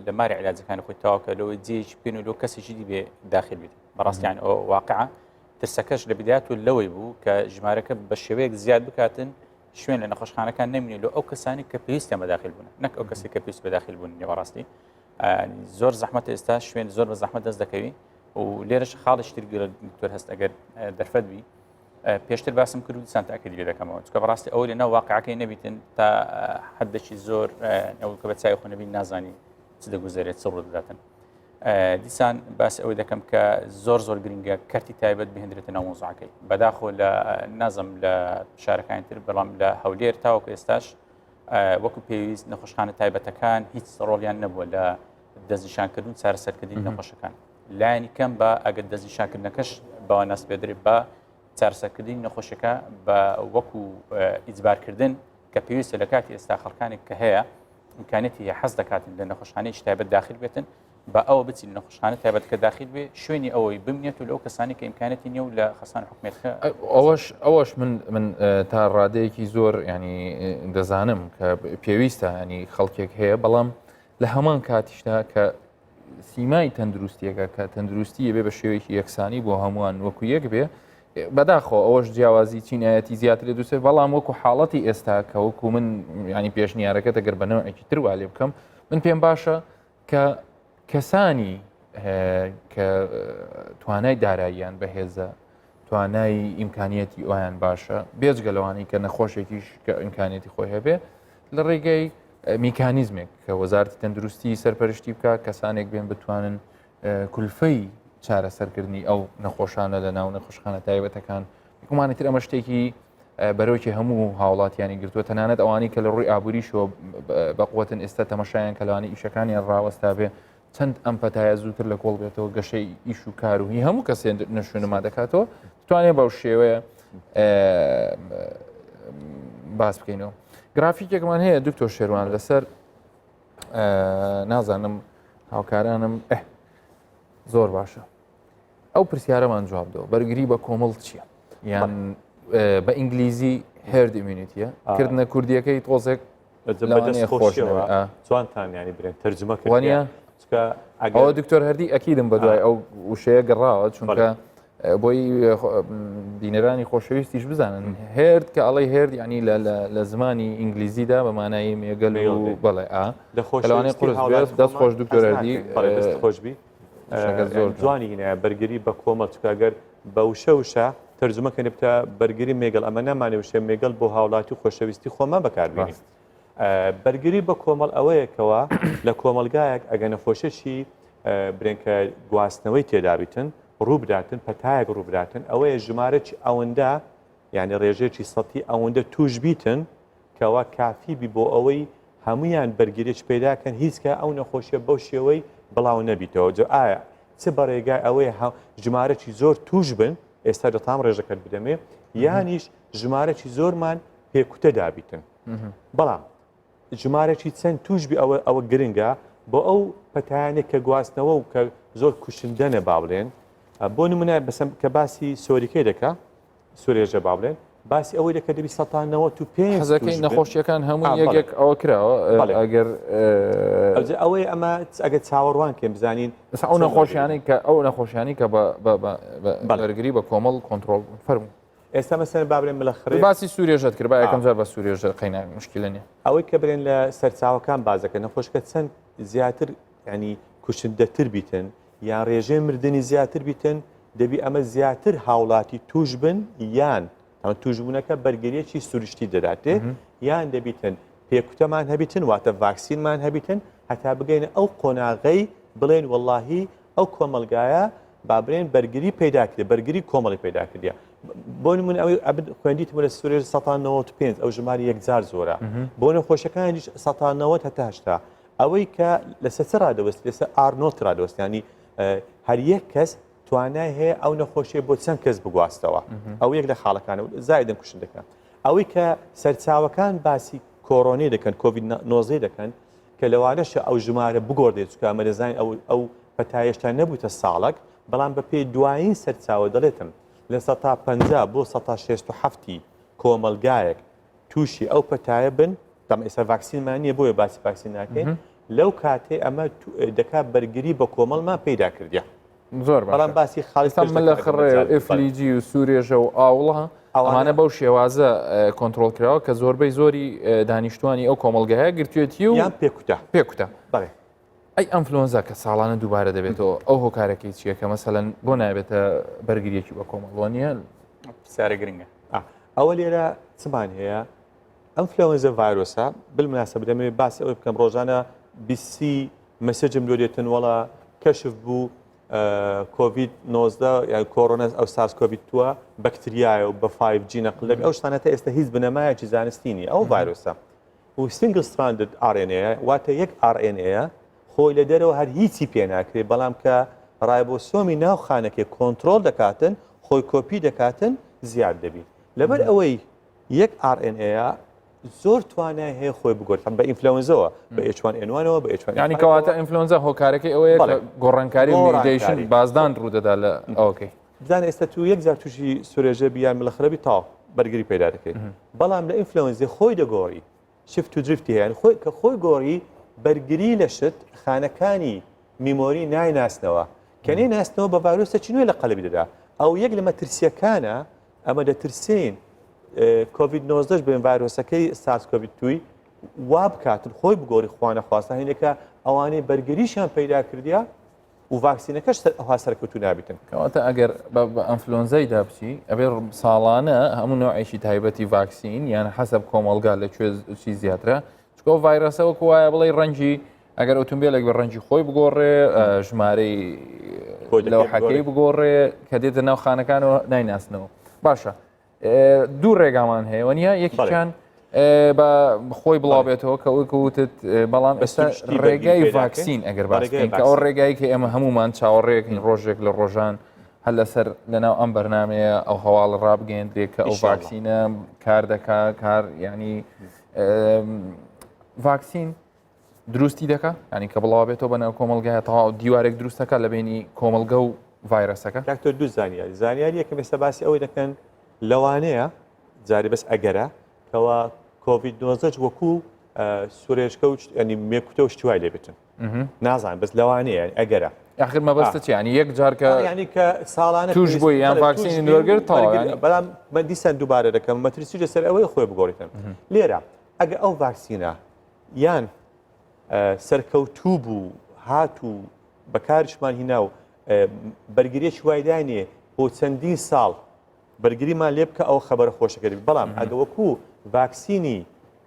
لە ماری علاجەکانی خۆی تاواکە لەوەی جێیش بکەین و لۆ کەسێکی دی بێ داخل بیت بەڕاستیان ئەو واقعە ترسەکەش لە بدات و لەوەی بوو کە ژمارەکە بە شێوەیەک زیاد بکاتن شوێن لە نەخۆشخانەکان نەمینێ لۆ ئەو کەسانی کە پێویستیان بە داخل بوون نەک ئەو کەسی کە پێویست بە داخل بوون بەڕاستی زۆر زەحمەت ئێستا شوێن زۆر بە زەحمەت دەست دەکەوی و لێرەش خاڵش تر دکتۆر هەست ئەگەر دەرفەت بی پێشتر باسم کرد و دیسان تاکیدی لێ دەکەمەوە چکە بەڕاستی ئەو لە ناو واقعەکەی نەبیتن تا حدێکی زۆر ئەو کە بە چای خۆ نەبین نازانی چ دەگوزارێت چ ڕوو دەداتن دیسان باس ئەوەی دەکەم کە زۆر زۆر گرنگە کەرتی تایبەت بهێنرێتە ناو مۆزعەکەی بەداخۆ لە نازم لە شارەکانی تر بەڵام لە هەولێر تاوەکو ئێستاش وەکو پێویست نەخۆشخانە تایبەتەکان هیچ ڕۆڵیان نەبووە لە دەستنیشانکردن چارەسەرکردنی نەخۆشەکان لایەنی کەم بە ئەگەر دەستنیشانکردنەکەش بەوە ناسپێدرێت بە چارەسەرکردنی نەخۆشەکە بە وەکو ئیجبارکردن کە پێویستە لە کاتی ئێستا خەڵکانێک کە هەیە ئیمکانیەتی هەیە حەز دەکاتن لە نەخۆشخانەیەکی تایبەت داخل بێتن بە ئەوە بچین نەخۆشخانە تایبەت کە داخل بێ شوێنی ئەوەی بمێت و لەو کەسانی کە ئیمکانەتی نیە و لە خەسان حکومێتکە ئەوەش ئەوەش من من تا ڕادەیەکی زۆر ینی دەزانم کە پێویستە ینی خەڵکێک هەیە بەڵام لە هەمان کاتیشدا کە سیمای تەندروستیەکە کە تەندروستی بێ بە شێوەیەکی یەکسانی بۆ هەمووان وەکو یەک بێ بەداخەوە ئەوەش جیاوازی چینایەتی زیاتر لە دووسێ بەڵام وەکو حاڵەتی ئێستا کە وەکو من ینی پێشنیارەکە دەگەر بە نەوەکی تر وا لێ بکەم من پێم باشە کە کەسانی کە توانای داراییان بەهێزە توانای ئیمکانیەتی ئەویان باشە بێجگە لەوانەی کە نەخۆشێکیش کە ئیمکانیەتی خۆی هەبێ لە ڕێگەی میکانیزمێک کە وەزارتی تەندروستی سەرپەرشتی بکە کەسانێک بێن بتوانن کولفەی چارەسەرکردنی ئەو نەخۆشانە لە ناو نەخۆشخانە تایبەتەکان گومانی تر ئەمە شتێکی بەرۆکی هەموو هاوڵاتیانی گرتووە تەنانەت ئەوانی کە لە ڕووی ئابووریشەوە بەقوتن ئێستا تەمەشایان کەلوانی ئیشەکانیان ڕاوەستا بێ چەند ئەم پەتایە زووتر لە کۆڵ بێتەوە گەشەی ئیش و کار و هی هەموو کەسێ نەشونما دەکاتەوە توانێت بەو شێوەیە باس بکەینەوە گرافیکێکمان هەیە دکتۆر شێروان لەسەر نازانم هاوکارانم زۆر باشە ئەو پرسیارەمان جواب دەوە بەرگری بە کۆمەڵ چییە یان بە ئینگلیزی herd immunity ە کردنە کوردیەکەی تۆزێک لەوانەیە خۆش جوانتان ینی برێن تەرجمە کردوانە ئەوە دکتۆر هەردی ئەکیدم بە دوای ئەو وشەیە گەڕاوە چونکە بۆی بینەرانی خۆشەویستیش بزانن herd کە ئەڵی herd ینی لە زمانی ئینگلیزیدا بە مانای مێگەل و بەڵێ ئا لەوانەیە قورس دەست خۆش دکتۆر هەردی خۆشبی زۆر جوانی هینایە بەرگری بە کۆمەڵ چکە گەر بە وشە وشە تەرجمە کەنی بتە بەرگری مێگەڵ ئەمە نامانێ وشە مێگەڵ بۆ هاوڵاتی و خۆشەویستی خۆمان بەکاربێنین بەرگری بە کۆمەڵ ئەوەیەکەوە لە کۆمەلگایەک ئەگە نەخۆشێکی برێن کە گواستنەوەی تێدابیتن ڕووبداتن پەتایەک ڕووبداتن ئەوەیە ژمارەی ئەوەندە یعنی ڕێژەیەکی سەتی ئەوەندە توش بیتن کەوا کافی بی بۆ ئەوەی هەموویان بەرگریی پەیدا کەن هیچ کە ئەو نەخۆشیە بەو شێوەی بڵاو نەبیتەوە جا ئایا چ بە ڕێگای ئەوەی ژمارەی زۆر توش بن ئێستا دەتام ڕێژەکەت بدەمێ یانیش ژمارەی زۆرمان پێکوتە دابیتن بەڵام ژمارەی چەند توش بی ئەوە ئەوە گرنگە بۆ ئەو پەتایانێک کە گواستنەوە و کە زۆر کوشندەنە با بڵێن بۆ نمونە بەسەم کە باسی سۆریکەی دەکا سورێژە با بڵێن باسی ئەوەی دەکە دەبی 95 حەزەکەی نەخۆشیەکان هەموو یەکێک ئەوە کراوە ئەگەر ئەوەی ئەمە ئەگە چاوەڕوان کەم بزانین ئەو نەخۆشیانەی کە ئەو نەخۆشیانی کە بەرگری بە کۆمەڵ کۆنتترۆل بوون فەرمو ئێستا مەسەن با بڵێن ملە خڕێ باسی سوورێژەت کرد با یەکەم جار بە سوورێژە قەینا مشکلە نیە ئەوەی کە برێن لە سەرچاوەکان بازەکە نەخۆشکە چەند زیاتر ینی کوشندەتر بیتن یان ڕێژەی مردنی زیاتر بیتن دەبی ئەمە زیاتر هاوڵاتی توش بن یان ئەمە توشبوونەکە بەرگریەکی سروشتی دەداتێ یان دەبیتن پێکوتەمان هەبیتن واتە ڤاکسینمان هەبیتن هەتا بگەینە ئەو قۆناغەی بڵێن وەڵاهی ئەو کۆمەلگایە با برێن بەرگری پەیدا کرد بەرگری کۆمەڵی پەیدا کردە بۆ نمونە ئەوەی ئەبن خوێندیتمە لە سوورێ 1995 ئەو ژماری یەکجار زۆرە بۆ نەخۆشەکانیش 1970 هەتا 80 ئەوەی کە لەسەر چ ڕادەوەست لەسەر R naught ڕادەوەست ینی هەر یەک کەس توانای هەیە ئەو نەخۆشیە بۆ چەند کەس بگواستەوە ئەو یەک لە خاڵەکان و زایدن کوشن دەکەن ئەوەی کە سەرچاوەکان باسی کۆرۆنی دەکەن کۆڤید 19 دەکەن کە لەوانەشە ئەو ژمارە بگۆڕدێت چکە ئەمە دەزانین ئەو ئەو پەتایشتا نەبووتە ساڵک بەڵام بە پێی دوایین سەرچاوە دەڵێتم لە سەتا 50 بۆ سەتا 67 کۆمەلگایەک تووشی ئەو پەتایە بن تەم ئێستا ڤاکسینمان نییە بۆیە باسی ڤاکسین ناکەین لەو کاتێ ئەمە دەکات بەرگری بە کۆمەڵمان پەیدا کردە زۆر بەڵام باسی خاڵی ملە خڕێ و ئفلیجی و سوورێژە و ئاوڵە ئەوانە بەو شێوازە کۆنتترۆل کراوە کە زۆربەی زۆری دانیشتوانی ئەو کۆمەلگایە گرتوێتی و یان پێکوتە پێکوتە بەڵێ ئەی ئەنفلۆنزا کە ساڵانە دووبارە دەبێتەوە ئەو هۆکارەکەی چییە کە مەسەلەن بۆ نابێتە بەرگریەکی بە کۆمەڵوە نییە؟ پرسیارە گرنگە. ئەوە لێرە چمان هەیە ئەم فلەوەنزە ڤایرۆسە بالمناسبە دەمەوێت باسی ئەوەی بکەم ڕۆژانە بیسی message م لۆ دێتن وەڵا کەشف بوو کۆڤید 19 یان کۆرۆنا ئەو سارس کۆڤید تووە بەکتریایە و بە 5G نەقل دەبێت ئەو شتانە تا ئێستا هیچ بنەمایەکی زانستی نییە ئەو ڤایرۆسە و single stranded RNA واتە یەک RNA خۆی لە دەرەوە هەر هیچی پێ ناکرێت بەڵام کە ڕایبۆسۆمی ناو خانەکەی کۆنترۆڵ دەکاتن خۆی کۆپی دەکاتن زیاد دەبی لەبەر ئەوەی یەک RNA زۆر توانای هەیە خۆی بگۆرێت بە ئینفلەوەنزەوە بە H1N1ەوە بە H1 ینی کەواتە ئینفلۆنزا هۆکارەکەی ئەوەیە گۆڕانکاری mutation بازدان ڕوودەدا لە ئەوکەی بزانە ئێستا تو یەک جار تووشی سورێژە بی یان ملەخرەبی تاو بەرگری پەیدا دەکەیت بەڵام لە ئینفلۆنزی خۆی دەگۆڕی shift و drift ی هەیە خۆی کە خۆی گۆڕی بەرگری لە شت خانەکانی memory نایناسنەوە کە نەی ناسنەوە بە ڤایرۆسێکی نوێ لە قەلبی دەدا ئەو یەک لە مەترسیەکانە ئەمە دەترسین کۆڤید 19 بێن ڤایرۆسەکەی سارس کۆڤید توی وا بکاتن خۆی بگۆری خوانە خواستە هینێکە ئەوانەی بەرگریشیان پەیدا کردیا و ڤاکسینەکەش ئەوها سەرکەوتوو نابیتن. کەواتە ئەگەر بە ئەنفلۆنزای دا بچی ئەبێ ساڵانە هەموو نوعێکی تایبەتی ڤاکسین یان حەسەب کۆمەڵگا لە کوێ چی زیاترە چکۆ ڤایرەسە وەکو وایە بڵێ ڕەنگی ئەگەر ئۆتۆمبیلێک بە ڕەنگی خۆی بگۆڕێ ژمارەی لەوحەکەی بگۆڕێ کە دێتە ناو خانەکانەوە نایناسنەوە باشە دوو ڕێگامان هەیە وەنیە یەکیان بە خۆی بڵاو بێتەوە کە ئەوی وتت بەڵام ئێستا ڕێگای ڤاکسین ئەگەر باسکەین کە ئەو ڕێگای کە ئێمە هەمومان چاوەڕێکین ڕۆژێک لە ڕۆژان هەر لەسەر لەناو ئەم بەرنمەیە ئەو هەواڵ ڕابگەێندرێ کە ئەو ڤاکسینە کار دەکا کار ینی ڤاکسین دروستی دەکا ینی کە بڵاو بێتەوە بە ناو کۆمەلگای تەواو دیوارێک دروستەکە لە بینی کۆمەلگە و ڤایرەسەکە دکتۆر دوو زانیاری زانیاری یەکەم ئێستا باسی ئەوەی دەکەن لەوانەیە. جارێ بەس ئەگەرە کەوا کۆڤید 19 وەکو سورێژکە و ینی مێکوتە و شتوای لێ بێتن نازان بەس لەوانەیە ئەگەرە آخر مەبەستە چی ینی یەک جار کە ینی کە ساڵانە توش بووی یان ڤاکسینی وەرگرت تەواو بەڵام من دیسان دووبارە دەکەم مەترسی لەسەر ئەوەی خۆی بگۆڕیتن لێرە ئەگە ئەو ڤاکسینە یان سەرکەوتوو بوو هات و بەکارشمان هینا و بەرگریەکی وای دانێ بۆ چەندین ساڵ بەرگریمان لێ بکە ئەوە خەبەرە خۆشەکە دەبی بەڵام ئەگە وەکو ڤاکسینی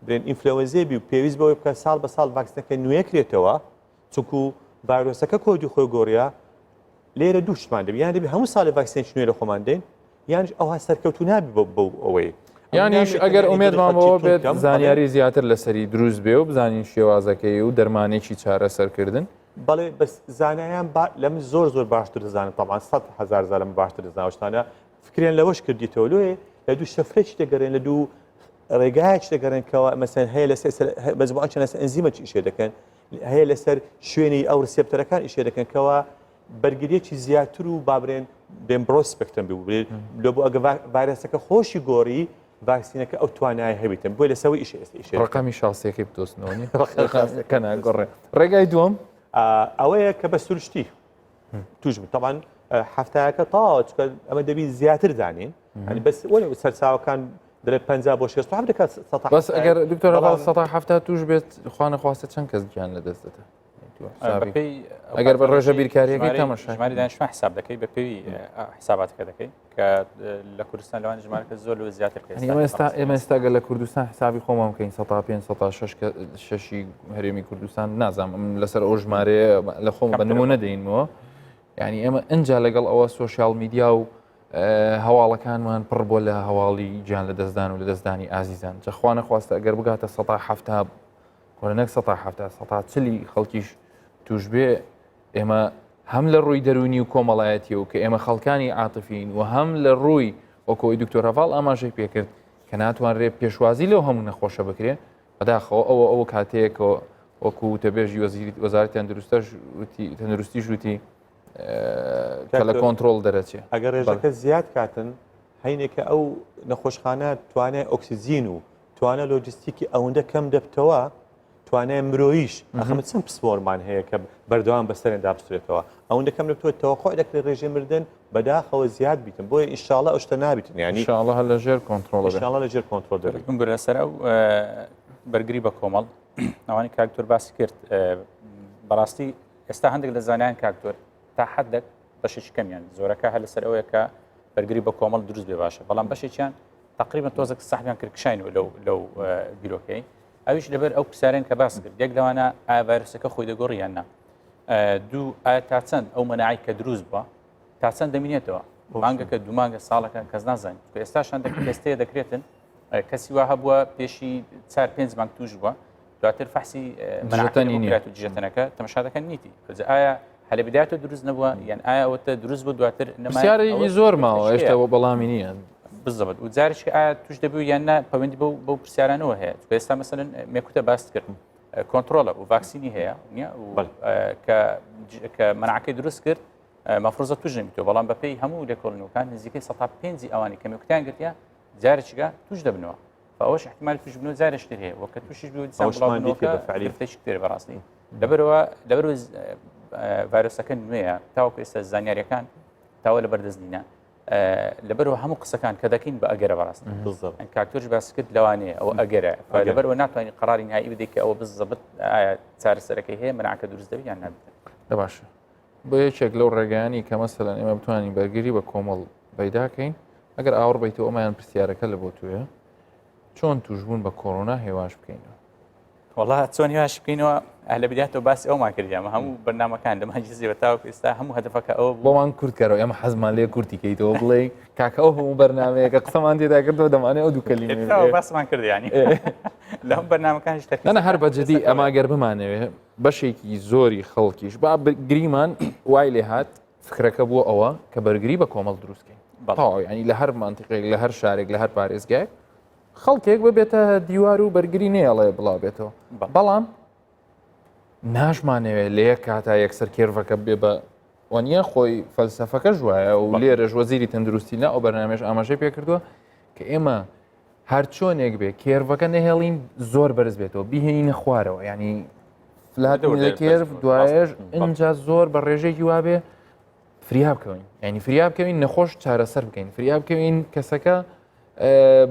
برێن ئینفلەوەنزێ بی و پێویست بەوەی بکە ساڵ بە ساڵ ڤاکسینەکە نوێ کرێتەوە چونکو ڤایرۆسەکە کۆدی خۆی گۆڕیا لێرە دوو شتمان دەبی یان دەبی هەموو ساڵی ڤاکسینێکی نوێ لە خۆمان دێن یانش ئەوها سەرکەوتو نابی بۆ بەو ئەوەی یانیش ئەگەر ئومێدمان بەوە بێت زانیاری زیاتر لەسەری دروست بێ و بزانین شێوازەکەی و دەرمانێکی چارەسەرکردن بەڵێ بەس زانایان با لە من زۆر زۆر باشتر دەزانن تەبعەن 100 هەزار زار لە من باشتر دەزانن ئەو شتانە فکریان لەوەش کردیتەوە لۆیێ لە دوو شەفرەکی دەگەڕێن لە دوو ڕێگایەکی دەگەڕێن کەەوە مەسەن هەیە لەسەر مەجموعە لەسەر ئەنزیمە ئیشێ دەکەن هەیە لەسەر شوێنی ئەو receptor ەکان ئیشێ دەکەن کەەوە بەرگریەکی زیاتر و بابرێن بێن broad spectrum ببێت لۆ بۆ ئەگە ڤایرەسەکە خۆشی گۆڕی ڤاکسینەکە ئەو توانای هەبیتن بۆی لەسەوەی ئیشە ئێستا ئیشێ ڕقەمی شاسیەکەی بدۆزنەوە نیە ڕقەکە ناگۆڕێ ڕێگای دووەم ئەوەیە کە بە سروشتی توش بوو تەبان هەفتایەکە تەواوە چکە ئەمە دەبی زیاتر دانین ئەنی بەس وەرە سەرچاوەکان دەڵێ 50 بۆ 67 دەکات بەس ئەگەر دکتۆر سەتا هەفتا توش بێت خوانە خواستە چەند کەس گیان لەدەست دەدات ئەگەر بە ڕێژە بیرکاریەکەی تەمەشا ژماری دانیشتوان حساب دەکەی بە پێی حساباتەکە دەکەی کە لە کوردستان لەوان ژمارەکە زۆر لەوە زیاتر ئێمە ئێستا ئێمە ئێستا گەر لە کوردستان حسابی خۆمان بکەین سەتا پێنج سەتا شەش کە شەشی هەرێمی کوردستان نازانم من لەسەر ئەو ژمارەیە لە خۆم بە نمونە دەینمەوە یعنی ئێمە ئەجا لەگەڵ ئەوە سۆشیال میدیا و هەواڵەکانمان پڕ بۆ لە هەواڵی گیان لە دەستدان و لە دەستدانی ئازیزان جەخوانە خواستە ئەگەر بگاتە سەتا هەفتا کۆرە نەک سەتا حەفتا سەتا چلی خەڵکیش توش بێ ئێمە هەم لە ڕووی دەرونی و کۆمەڵایەتی و کە ئێمە خەڵکانی عاتفین و هەم لە ڕووی وەکۆی دکتۆر هەڤاڵ ئاماژەی پێکرد کە ناتوانرێ پێشوازی لەو هەموو نەخۆشە بکرێ بەداخەوە ئەوە ئەوە کاتەیەکەوە وەکو وتەبێژی وەزیری وەزارەتی تەندروستەش وتی تەندروستی ژووتی کە لە کۆنتترۆل دەرەچێ ئەگەر ڕێژەکە زیاد کاتن هەینێکە ئەو نەخۆشخانە توانای ئۆکسجین و توانا لۆجستیکی ئەوەندە کەم دەبتەوە، توانای مرۆییش، ئاخ ئەمە چەند پسپۆرمان هەیە کە بەردەوام بەسەرێندا بسرێتەوە، ئەوەندە کەم دەبتەوە تەوەقوع دەکرێت ڕێژەی مردن بەداخەوە زیاد بیتن، بۆیە ئینشاڵڵا ئەو شتە نابیتن یانی ئینشاڵڵا هەر لە ژێر کۆنترۆڵ بێ. ئینشاڵڵا لە ژێر کۆنترۆڵ دەبێت. بمبورە لەسەر ئەو بەرگری بە کۆمەڵ ئەوانی کاک دکتۆر باسی کرد بەڕاستی ئێستا هەندێک لە زانایان کاک دکتۆر تا حدێک بەشێکی کەمیان زۆرەکە هەر لەسەر ئەوەیە کە بەرگری بە کۆمەڵ دروست بێ باشە بەڵام بەشێکیان تقریبا تۆزێک سەحبیان کرد کشاینەوە لەو لەو بیرۆکەی ئەویش لەبەر ئەو پرسیارێن کە باس کرد یەک لەوانە ئایا ڤایرۆسەکە خۆی دەگۆڕی یان نا دوو ئایا تا چەند ئەو مەناعی کە دروست بووە تا چەند دەمینێتەوە مانگەکە دوو مانگە ساڵەکە کەس نازانێت کە ئێستاش هەندێک تێستەیە دەکرێتن کەسی وا هەبووە پێشی چار پێنج مانگ توش بووە دواتر فەحسی دژەتەنی نییە. و دژەتەنەکە تەماشا دەکەن نیتی ئایا هەلە بدایەتەوە دروست نەبووە یان ئایا ئەوەتە دروست بوو دواتر پرسیارێکی زۆر ماوە هێشتا بۆ بەڵامی نییە بزەبت و جارێکی ئایا توش دەبوو یان نا پەیوەندی بەو بەو پرسیارانەوە هەیە چونکە ئێستا مەسەلەن مێکوتە باست کرد کۆنترۆڵە و ڤاکسینی هەیە نییە کە کە مەنعەکەی دروست کرد مەفروزە توش نەبیتەوە بەڵام بەپێی هەموو لێکۆڵینەوەکان نزیکەی سەتا پێنجی ئەوانی کە مێکوتیان گرتیە جارێکیگە توش دەبنەوە ئەوەش احتمال توش بنەوە جارێکتر هەیە وەکە تووشیش بوو دیسان بڵاوبوونەوەکە گرفتێکی تر بەڕاستی لەبەرەوە لەبەرەوە ڤایرۆسەکە نوێیە تاوەکو ئێستا زانیاریەکان تاوە لە بەردەست نینە لەبەرەوە هەموو قسەکان کە دەکەین بە ئەگەرە بەڕاست کاکتۆش باس کرد لەوانەیە ئەوە ئەگەرە لەبەرەوە ناتوانانی قراری نهایی بدەیت کە ئەوە بزەبت ئایا چارەسەرەکەی هەیە منعکە دروست دەبی یان نابێت باشە بۆ یەکێک لەو ڕێگایانی کە مەسەلەن ئێمە بتوانین بەرگری بە کۆمەڵ پەیداکەین ئەگەر ئاوڕ بیتەوە ئەمەیان پرسیارەکە لە بۆ توێ چۆن توشبوون بە کۆرۆنا هێواش بکەینەوە وەڵا چۆن هێواش بکەینەوە لە بدایەتەوە باسی ئەومان کردیان هەموو بەرنامەکان لە مانگی زیوە تاوەکو ئێستا هەموو هەدەفەکە ئەوە بوو بۆمان کورت کەرەوە ئێمە حەزمان لێ کورتی کەیتەوە بڵێ کاکە ئەو هەموو بەرنمەیەکە قسەمان تێدا کردەوە دەمانێ ئەو دوو کەلیمە باسمان کرد ینی لە هەموو بەرنامەکانیش تەرکیز نە هەر بە جدی ئەمە گەر بمانەوێ بەشێکی زۆری خەڵکیش با گریمان وای لێ هات فکرەکە بووە ئەوە کە بەرگری بە کۆمەڵ دروستکەین تەواو ینی لە هەر مانتیقێک لە هەر شارێک لە هەر پارێزگایەک خەڵکێک ببێتە دیوار و بەرگری نێڵێ بڵاو بێتەوە بەڵام ناشمانەوێت لە یەک کاتا یەکسەر کێرڤەکە بێ بە وانە خۆی فەلسفەکەش وایە و لێرەش وەزیری تەندروستی لە ئەو بەرنامێش ئاماژەی پێکردووە کە ئێمە. هەرچۆنێک بێ curve ەکە نەهێڵین زۆر بەرز بێتەوە بیهێنینە خوارەوە ینی flat لە curve دوایش ئینجا زۆر بە ڕێژەیەکی وابێ فریا بکەوین ینی فریا بکەوین نەخۆش چارەسەر بکەین فریا بکەوین کەسەکە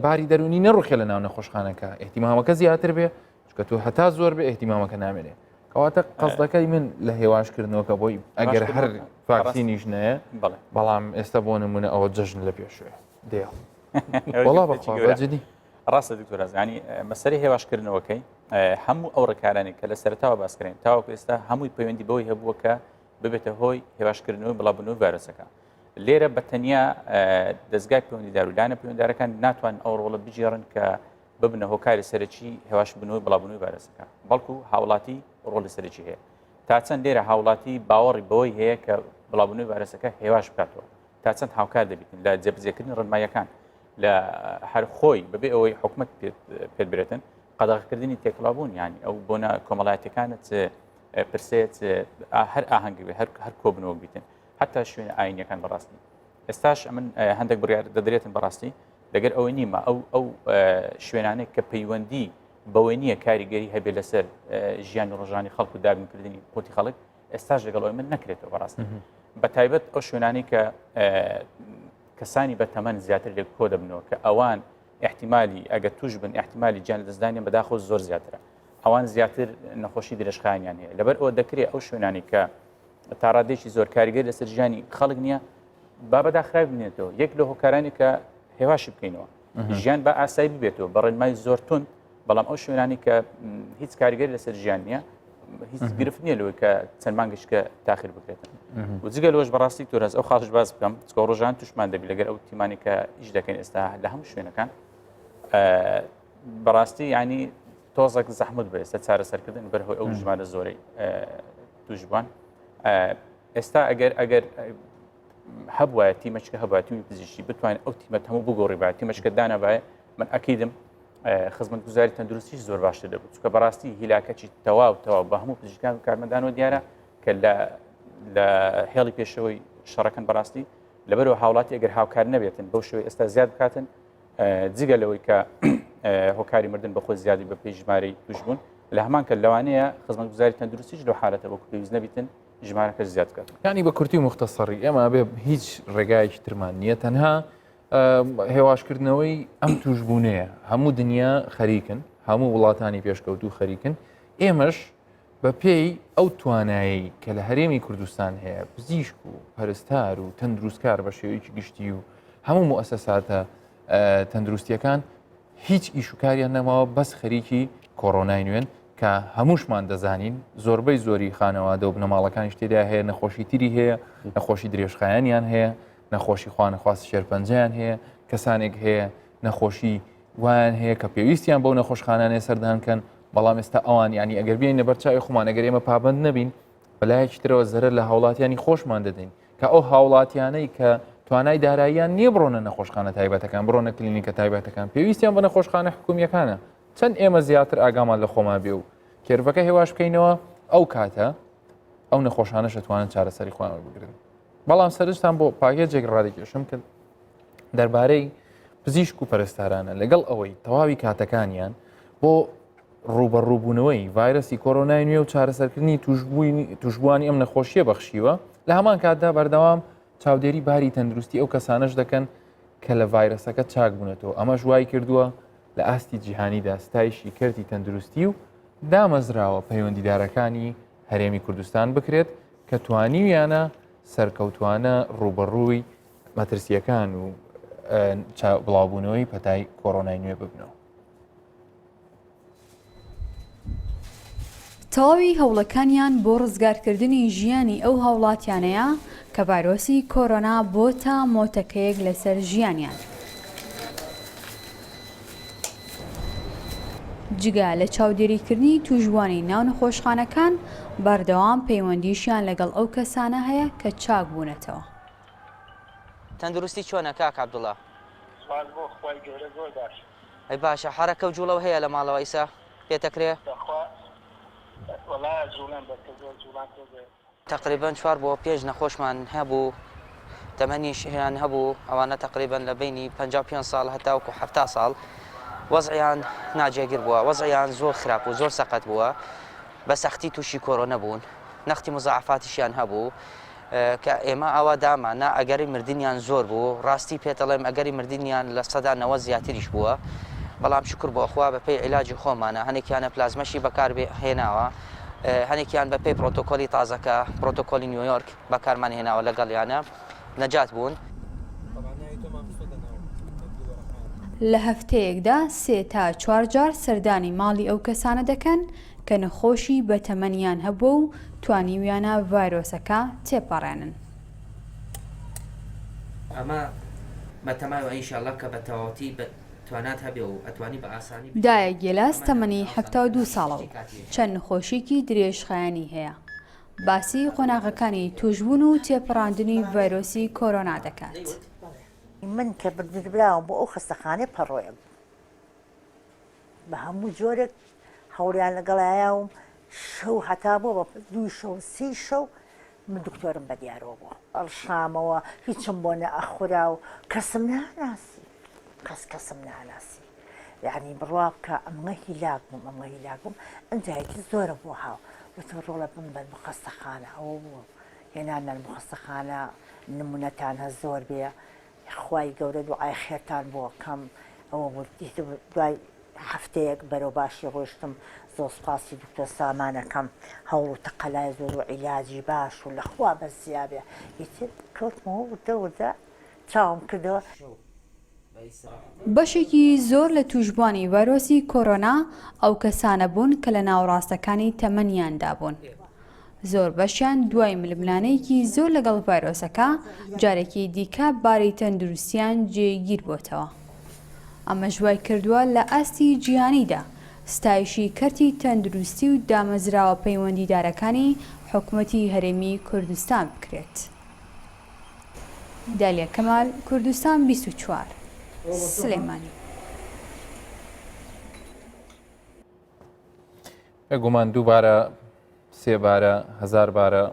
باری دەرونی نەڕوخێ لە ناو نەخۆشخانەکە ئیهتیمامەکە زیاتر بێ چکە تۆ هەتا زۆر بێ ئیهتیمامەکە نامێنێ کەواتە قەزدەکەی من لە هێواشکردنەوەکە بۆی ئەگەر هەر ڤاکسینیش نەیە بەڵام ئێستا بۆ نمونە ئەوە جەژن لە پێشوێ دێ وەڵا بەخوا بەجدی. ڕاستە دکتۆر ینی مەسەری هێواشکردنەوەکەی هەموو ئەو ڕێکارانێک کە لە سەرتاوە باسکرێن تاوەکو ئێستا هەمووی پەیوەندی بەوەی هەبووە کە ببێتە هۆی هێواشکردنەوەی بڵاوبوونەوەی ڤایرۆسەکە لێرە بە تەنیا دەستگای پەیوەندیدار و لایەنە پەیوەنددارەکان ناتوان ئەو ڕۆڵە بگێڕن کە ببنە هۆکاری سەرەکی هێواشبوونەوەی بڵاوبوونەوەی ڤایرۆسەکە بەڵکو هاوڵاتی ڕۆڵی سەرەکی هەیە تا چەند لێرە هاوڵاتی باوەڕی بەوەی هەیە کە بڵاوبوونەوەی ڤایرۆسەکە هێواش بکاتەوە تا چەند هاوکار دەبیتن لە جێبەجێکردنی ڕێنماییەکان لە هەر خۆی بەبێ ئەوەی حکومت پێت برێتن قەدەغەکردنی تێکەڵابوون یانی ئەو بۆنە کۆمەڵایەتەکانت پرسێت هەر ئاهەنگ بێ هەر هەر کۆبنەوە بیتن حتا شوێنە ئاینیەکان بەڕاستی ئێستاش ئەمن هەندێک بڕیار دەدرێتن بەڕاستی لەگەر ئەوەی نیمە ئەو ئەو شوێنانێک کە پەیوەندی بەوەی نییە کاریگەری هەبێ لەسەر ژیان و ڕژانی خەڵک و دابینکردنی قوتی خەڵک ئێستاش لەگەڵ ئەوەی من نەکرێتەوە بەڕاستی بە تایبەت ئەو شوێنانی کە کەسانی بە تەمەن زیاتر لێک کۆ دەبنەوە کە ئەوان احتیممالی ئەگە توش بن احتیممالی گیان لەدەستدانیان بەداخۆ زۆر زیاترە ئەوان زیاتر نەخۆشی درێژخایەنیان هەیە لەبەر ئەوە دەکرێت ئەو شوێنانی کە تاڕادێکی زۆر کاریگەر لەسەر ژیانی خەڵک نییە با بەداخراوی بنێتەوە یەک لە هۆکارانی کە هێواشی بکەینەوە ژیان بە ئاسایی ببێتەوە بە ڕێنمای زۆر تون بەڵام ئەو شوێنانی کە هیچ کاریگەری لەسەر ژیان نییە هیچ گرفت نییە لەوەی کە چەند مانگشکە تاخیر بکرێتن و جگە لەوەش بەڕاستی تۆرەز ئەو خاڵش باز بکەم چکە ڕۆژان توشمان دەبی لەگەر ئەو تیمانی کە ئیش دەکەین ئێستا لە هەموو شوێنەکان بەڕاستی ینی تۆزێک زەحمت بێ ئێستا چارەسەرکردن بەرهۆی ئەو ژمارە زۆرەی توشبووان ئێستا ئەگەر ئەگەر هەبواە تیمەچکە هەبووە تیمی پزیشکی بتوانین ئەو تیمەت هەموو بگۆڕی باە تیمەچکە دانابایە من ئەکیدم خزمەت گوزاری تەندروستی زۆر باشتر دەبوو چکە بەڕاستی هیلاکەچی تەواو تەواو بە هەموو پزیشکان و کارمەندانەوە دیارە کە لە لە هێڵی پێشەوەی شەڕەکەن بەڕاستی لەبەرەوە هاوڵاتی ئەگەر هاوکار نەبێتن بەو شێوەی ئێستا زیاد بکاتن جگە لەوەی کە هۆکاری مردن بەخۆی زیادی بە پێی ژمارەی توشبوون لە هەمان کە لەوانەیە خزمەتگوزاری تەندروستیش لەو حالەتە وەکو پێویست نەبیتن ژمارەکەش زیاد بکات. یانی بە کورتی و موختەسەڕی ئێمە بێ هیچ ڕێگایەکی ترمان نییە تەنها هێواشکردنەوەی ئەم توشبوونەیە هەموو دنیا خەریکن هەموو وڵاتانی پێشکەوتوو خەریکن ئێمەش بە پێی ئەو توانایەی کە لە هەرێمی کوردستان هەیە پزیشک و پەرستار و تەندروستکار بە شێوەیەکی گشتی و هەموو موئەسەساتە تەندروستیەکان هیچ ئیش و کاریان نەماوە بەس خەریکی کۆرۆنای نوێن کە هەمووشمان دەزانین زۆربەی زۆری خانەوادە و بنەماڵەکانیش تێدا هەیە نەخۆشی تری هەیە نەخۆشی درێژخایەنیان هەیە نەخۆشی خوانەخواست شێرپەنجەیان هەیە کەسانێک هەیە نەخۆشی وایان هەیە کە پێویستیان بەو نەخۆشخانانەیە سەردان کەن بەڵام ئێستا ئەوان ینی ئەگەر بێن لەبەر چاوی خۆمان ئەگەر ئێمە پابند نەبین بەلایەکی ترەوە زەرەر لە هاوڵاتیانی خۆشمان دەدەین کە ئەو هاوڵاتیانەی کە توانای داراییان نییە بڕۆنە نەخۆشخانە تایبەتەکان بڕۆنە کلینیکە تایبەتەکان پێویستیان بە نەخۆشخانە حکومیەکانە چەند ئێمە زیاتر ئاگامان لە خۆمان بێ و curve ەکە هێواش بکەینەوە ئەو کاتە ئەو نەخۆشانە شەتوانن چارەسەری خۆیان بگرن بەڵام سەرنجتان بۆ پاکێجێک ڕادەکێشم کە دەربارەی پزیشک و پەرستارانە لەگەڵ ئەوەی تەواوی کاتەکانیان بۆ ڕوبەڕووبوونەوەی ڤایرەسی کۆرۆنای نوێ و چارەسەرکردنی توشبووانی ئەم نەخۆشیە بەخشیوە لە هەمان کاتدا بەردەوام چاودێری باری تەندروستی ئەو کەسانەش دەکەن کە لە ڤایرەسەکە چاک بوونەتەوە ئەمەش وای کردووە لە ئاستی جیهانیدا ستایشی کەرتی تەندروستی و دامەزراوە پەیوەندیدارەکانی هەرێمی کوردستان بکرێت کە توانیویانە سەرکەوتوانە ڕووبەڕووی مەترسییەکان و بڵاوبوونەوەی پەتای کۆرۆنای نوێ ببنەوە. تەواوی هەوڵەکانیان بۆ ڕزگارکردنی ژیانی ئەو هاوڵاتیانەیە کە ڤایرۆسی کۆرۆنا بۆتە مۆتەکەیەک لەسەر ژیانیان. جگە لە چاودێریکردنی تووشبووانی ناو نەخۆشخانەکان، بەردەوام پەیوەندیشیان لەگەڵ ئەو کەسانە هەیە کە چاکبوونەتەوە. تەندروستی چۆنە کاک عەبدوڵا؟ سوپاس بۆ خوای گەورە زۆر باشم. ئەی باشە حەرەکە و جوڵەو هەیە لە ماڵەوە ئیسا پێتەکرێ؟ بەخوا وەڵا ئەجوڵێم بەس کە زۆر جوڵان تۆزێ. تەقریبەن چوار بۆ پێنج نەخۆشمان هەبوو تەمەنیشیان هەبوو ئەوانە تەقریبەن لە بەینی 55 ساڵ هەتاوەکو 70 ساڵ. وەزعیان ناجێگر بووە، وەزعیان زۆر خراپ و زۆر سەقەت بووە، بە سەختی تووشی کۆرۆنە بوون، نەختی مزاعەفاتیشیان هەبوو، کە ئێمە ئاوا داماننا ئەگەری مردنیان زۆر بوو، ڕاستی پێت ئەڵێم ئەگەری مردنیان 90% زیاتریش بووە، بەڵام شوکر بۆ خوا بە پێی عیلاجی خۆمانە، هەنێکیانە پلازمەشی بەکار هێناوە، هەنێکیان بە پێی پرۆتۆکۆلی تازەکە، پرۆتۆکۆلی نیویۆرک بەکارمان هێناوە لەگەڵیانە نەجات بوون. لە هەفتەیەکدا سێ تا چوار جار سەردانی ماڵی ئەو کەسانە دەکەن کە نەخۆشی بەتەمەنیان هەبووە و توانیویانە ڤایرۆسەکە تێپەڕێنن. ئەمە بەتەمای وە ئینشااللە کە بە تەواوەتی بە توانات هەبێ و ئەتوانی بە ئاسانی بچی دایە گێلاس ئەمە تەمەنی نابێ ئەو 72 زانکۆیانە ساڵە و شتی کاتیە. چەند نەخۆشیەکی درێژخایەنی هەیە. باسی قۆناغەکانی تووشبوون و تێپەڕاندنی ڤایرۆسی کۆرۆنا دەکات. من کە بردراوم بۆ ئەو خەستەخانەی پەڕۆیەک بوو بە هەموو جۆرێک هەوڵیان لەگەڵایاوم شەو هەتا بۆ بە دوو شەو سی شەو من دکتۆرم بە دیارەوە بوو ئەڵشامەوە هیچم بۆ نەئەخورا و کەسم ناناسی کەس کەسم ناناسی یعنی بڕوا بکە ئەمە هیلاک بووم ئەمە هیلاک بووم ئەنجایەتی زۆرم بۆ هاو وتم ڕۆڵە بمبەن بۆ خەستەخانە ئەوە بوو هێنانمان بۆ خەستەخانە نمونەتان هە زۆر بێ خوای گەورە دوعای خێرتان بۆ کەم ئەوە بوو دوای هەفتەیەک بەرەو باشی ڕۆشتم زۆر سوپاسی دکتۆر سامانەکەم هەوڵ و تەقەلای زۆر و عیلاجی باش و لەخوا بەس زیابێ ئیتر کەوتمەوە وردە وردە چاوم کردەوە. بەشێکی زۆر لە تووشبووانی ڤایرۆسی کۆرۆنا ئەو کەسانە بوون کە لە ناوەڕاستەکانی تەمەنیاندا بوون. زۆربەشیان دوای ململانێیەکی زۆر لەگەڵ ڤایرۆسەکە، جارێکی دیکە باری تەندروستیان جێگیر بۆتەوە. ئەمەش وایکردووە لە ئاستی جیهانیدا ستایشی کەرتی تەندروستی و دامەزراوە پەیوەندیدارەکانی حکومەتی هەرێمی کوردستان بکرێت. دالیا کەمال، کوردستان 24، سلێمانی. بێگومان دووبارە سێبارە هەزاربارە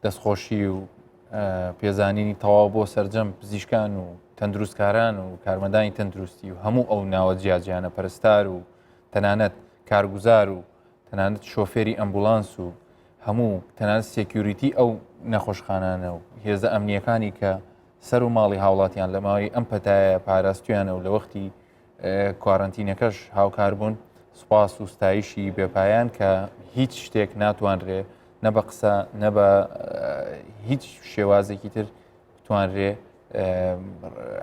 دەستخۆشی و پێزانینی تەواو بۆ سەرجەم پزیشکان و تەندروستکاران و کارمەندانی تەندروستی و هەموو ئەو ناوە جیاجیانە پەرستار و تەنانەت کارگوزار و تەنانەت شۆفێری ئەمبولانس و هەموو تەنانەت security ئەو نەخۆشخانانە و هێزە ئەمنیەکانی کە سەر و ماڵی هاوڵاتیان لە ماوەی ئەم پەتایە پاراستویانە و لە وەختی کوارەنتینەکەش هاوکار بوون سوپاس و ستایشی بێپایان کە هیچ شتێک ناتوانرێ نە بە قسە نە بە هیچ شێوازێکی تر بتوانرێ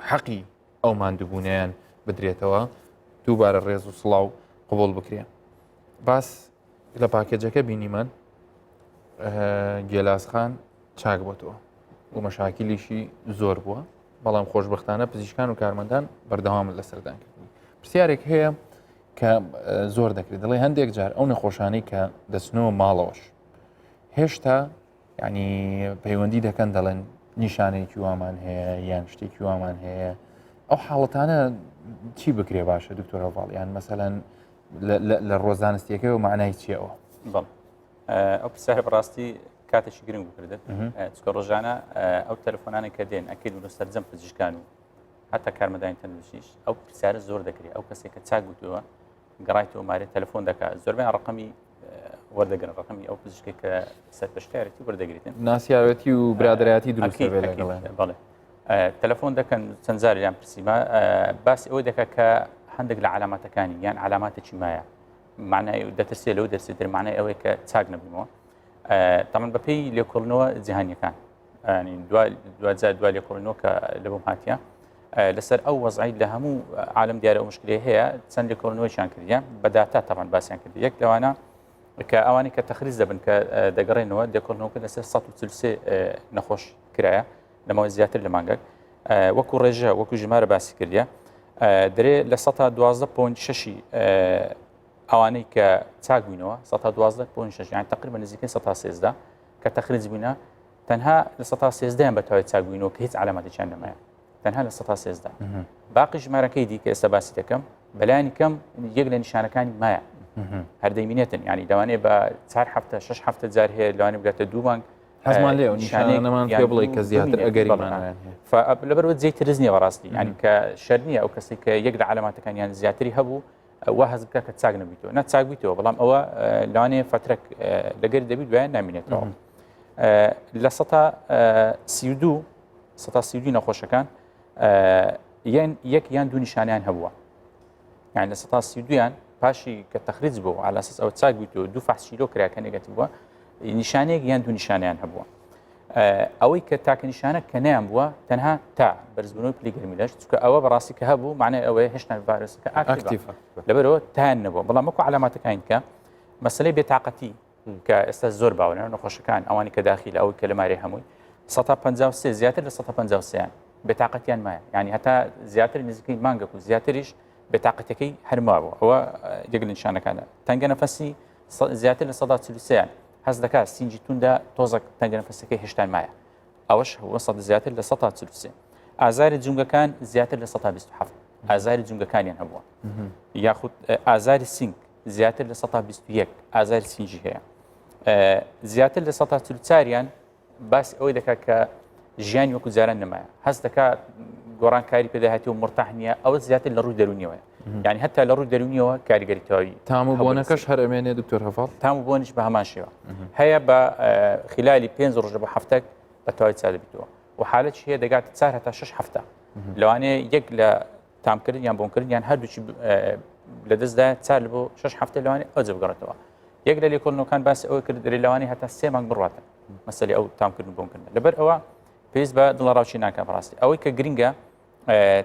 حەقی ئەو ماندووبوونیان بدرێتەوە دووبارە ڕێز و سڵاو قبول بکرێ باس لە پاکێجەکە بینیمان گێلاسخان چاک بۆتەوە و مەشاکیلیشی زۆر بووە بەڵام خۆشببختانە پزیشکان و کارمەندان بەردەوامن لە سەردانکردنی پرسیارێک هەیە کە زۆر دەکرێت دەڵێ هەندێک جار ئەو نەخۆشانەی کە دەچنەوە ماڵەوەش هێشتا ینی پەیوەندی دەکەن دەڵێن نیشانەیەکی وامان هەیە یان شتێکی وامان هەیە ئەو حاڵەتانە چی بکرێ باشە دکتۆر هەڤاڵ یان مەسەەن لە ڕۆزانستیەکەی و معنای چیەوە بەڵ ئەو پرسیارە بەڕاستی کاتێکی گرنگ بکردن چکە ڕۆژانە ئەو تەلەفۆنانە کە دێن ئەکرد و سەرجەم پزیشکان و حتا کارمەدانی تەندروستیش ئەو پرسیارە زۆر دەکرێت ئەو کەسێک کە چاک بووتەوە گەڕایتەوە مارێ تەلەفۆن دەکات زۆربیان ڕقمی وەردەگرن ڕقمی ئەو پزیشکێک کە سەرپشتارەتی وەردەگرێتن ناسیاوێتی و برادایەتی دروست بەڵێ تەلەفۆن دەکەن چەند جاریان پرسیمە باسی ئەوە دەکات کە هەندێک لە علاماتەکانی یان علاماتێکی مایە معنای دەترسێ لەو دەرسێتر معنای ئەوەی کە چاک نەبوومەوە تەمەن بەپێی لێکۆڵنەوە جیهانیەکان دوجار دوا لێکۆڵینەوە کە لە بۆم هااتە لەسەر ئەو وەزعی لە هەموو عالم دیارە ئەو مشکلی هەیە چەند لێکۆڵنەوەیان کردیە بە داتا تەمان باسییان کرد یەک لەوانە کە ئەوانەی کە تەخریز دەبن کە دەگەڕێنەوە لێکۆڵنەوەکە لەسەر 143 نەخۆش کرایە لە ماوەی زیاتر لە مانگەک وەکو ڕێژە وەکو ژمارە باسی کردە درێ لە 12.6 ئەوانەی کە چاک بووینەوە 12.6 یان تقریبا نزیکەی 13 کە تەخریج بووینە تەنها لە 13یان بە تەواوی چاک بووینەوە کە هیچ علاماتێکیان نەمایە تەنها لە 13 باقی ژمارەکەی دیکە ئێستا باسی دەکەم بەلایانی کەم یەک لە نیشانەکانی مایە هەر دەیمینێتن ینی لەوانەیە بە چار هەفتە شش هەفتە جار هەیە لەوانە بگاتە دوو مانگ. حەزمان لێ نیشانەمان پێ بڵێ کە زیاتر ئەگەری لەبەرەوە جێی ترس نییە بەڕاستی ینی کە شەر نییە ئەو کەسی کە یەک لە علاماتەکانیان زیاتری هەبوو وا هەز بکە کە چاک نەبیتەوە نە چاک بیتەوە بەڵام ئەوە لەوانەیە فترەک لەگەر دەبیت دوایان نامینێتەوە لە سەتا 32 سەتا 32 نەخۆشەکان یان یەک یان دوو نیشانیان هەبووە یان لە سەتا 32یان پاشی کە تەخریج بوو على اساس ئەوە چاک بیتەوە دوو فحص لۆ کرا کە negative بووە نیشانەیەک یان دوو نیشانیان هەبووە ئەوەی کە تاکە نیشانە کە نیان بووە تەنها تا بەرزبوونەوەی پلی گەرمی لەش چونکە ئەوە بەڕاستی کە هەبوو معنای ئەوەیە هێشتا ڤایرۆسەکە active ە لەبەرەوە تایان نەبووە بەڵام وەکو علاماتەکانی کە مەسلەی بێتاقەتی کە ئێستا زۆر باونە نەخۆشەکان ئەوانی کە داخیل ئەوەی کە لە مارێ هەمووی 153 زیاتر لە 153 بێتاقەتیان مایە ینی هەتا زیاتر نزیکەی مانگەک و زیاتریش بێتاقەتەکەی هەرما بوو ئەوە یەک لە نیشانەکانە تەنگە نەفەسی زیاتر لە 143 هەست دەکات سینگی توندە تۆزەک تەنگە نەفەسەکەی هێشتان مایە ئەوەش هەوە سەد زیاتر لە 143 ئازاری جومگەکان زیاتر لە 127 ئازاری جومگەکانیان هەبووە یاخود ئازاری سینگ زیاتر لە 121 ئازاری سینگی هەیە زیاتر لە 144یان باسی ئەوەی دەکات کە ژیانی وەکو جاران نەمایە هەست دەکات گۆڕانکاری پێداهاتی و مرتاح نییە ئەوە زیاتر لە ڕووی دەرونیەوە یعنی هەتا لە ڕووی دەرونیەوە کاریگەری تەواوی تام و بۆنەکەش هەر ئەمێنێ دکتۆر هەڤاڵ تام و بۆنیش بە هەمان شێوە هەیە بە خلالی پێنج ڕۆژە بۆ هەفتەک بە تەواوی چا دەبیتەوە و حالەتی هەیە دەگات چار هەتا شش هەفتە لەوانەیە یەک لە تامکردن یان بۆنکردن یان هەردووکی لەدەستدا چار بۆ شش هەفتە لەوانەیە ئەوجە بگەڕێتەوە یەک لە لێکۆڵنەوەکان باسی ئەوە کرد دەرێ لەوانەیە هەتا سێ مانگ بڕاتن مەسەلی ئەو تامکردن بۆنکردن لەبەر ئەوە پێویست بە دڵەڕاوچی ناکە بەڕاستی ئەوەی کە گرنگە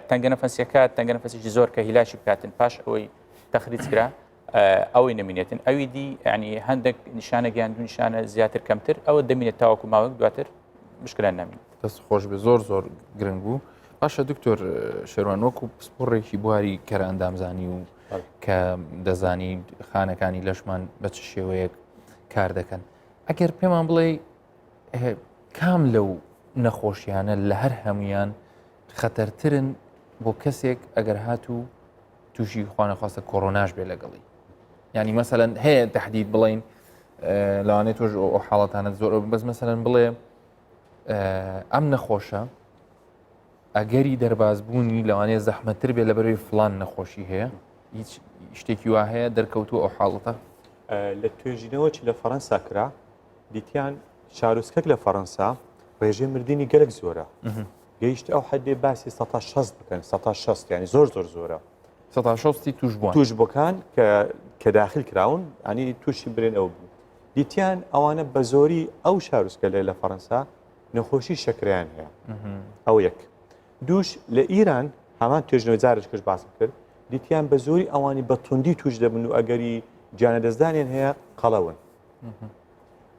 تەنگە نەفەسیەکە تەنگە نەفەسیی زۆر کە هیلاشی بکاتن پاش ئەوەی تەخریج کرا ئەوەی نەمینێتن ئەوی دی ینی هەندێک نیشانە گیان دوو نیشانە زیاتر کەمتر ئەوە دەمینێت تاوەکو ماوەک دواتر مشکلان نامین دەست خۆش بێ زۆر زۆر گرنگ بوو باشە دکتۆر شێروان وەکو پسپۆڕێکی بواری کەرئەندامزانی و کە دەزانی خانەکانی لەشمان بە چ شێوەیەک کار دەکەن ئەگەر پێمان بڵێ کام لەو نەخۆشیانە لە هەر هەمویان خەتەرترن بۆ کەسێک ئەگەر هاتوو تووشی خوانەخواستە کۆرۆناش بێ لەگەڵی ینی مەسەەن هەیە تهدید بڵین لەوانەیە تۆش ئەو حاڵەتانە زۆر بەس مەسەەن بڵێ ئەم نەخۆشە ئەگەری دەربازبوونی لەوانەیە زەحمەتتر بێ لەبەرەوەی فلان نەخۆشی هەیە هیچ شتێکی وا هەیە دەرکەوتووە ئەو حاڵەتە؟ لە توێژینەوە چ لە فەرەنسا کرا دیتیان شارۆچکەک لە فەرەنسا ڕێژەی مردنی گەلک زۆرە گەیشت ئەو حدێ باسی 16 بکەن 16 ینی زۆر زۆر زۆرە سەتا شەستی توش بووان توش بووەکان کە کە داخل کراون ینی تووشی برێن ئەو بوو دیتیان ئەوانە بە زۆری ئەو شارۆچکە لە فەرەنسا نەخۆشی شەکرەیان هەیە ئەو یەک دووش لە ئیران هەمان توێژنەوە جارێک کەش باسم کرد دیتیان بە زۆری ئەوانی بە توندی توش دەبن و ئەگەری گیانەدەستدانیان هەیە قەڵەون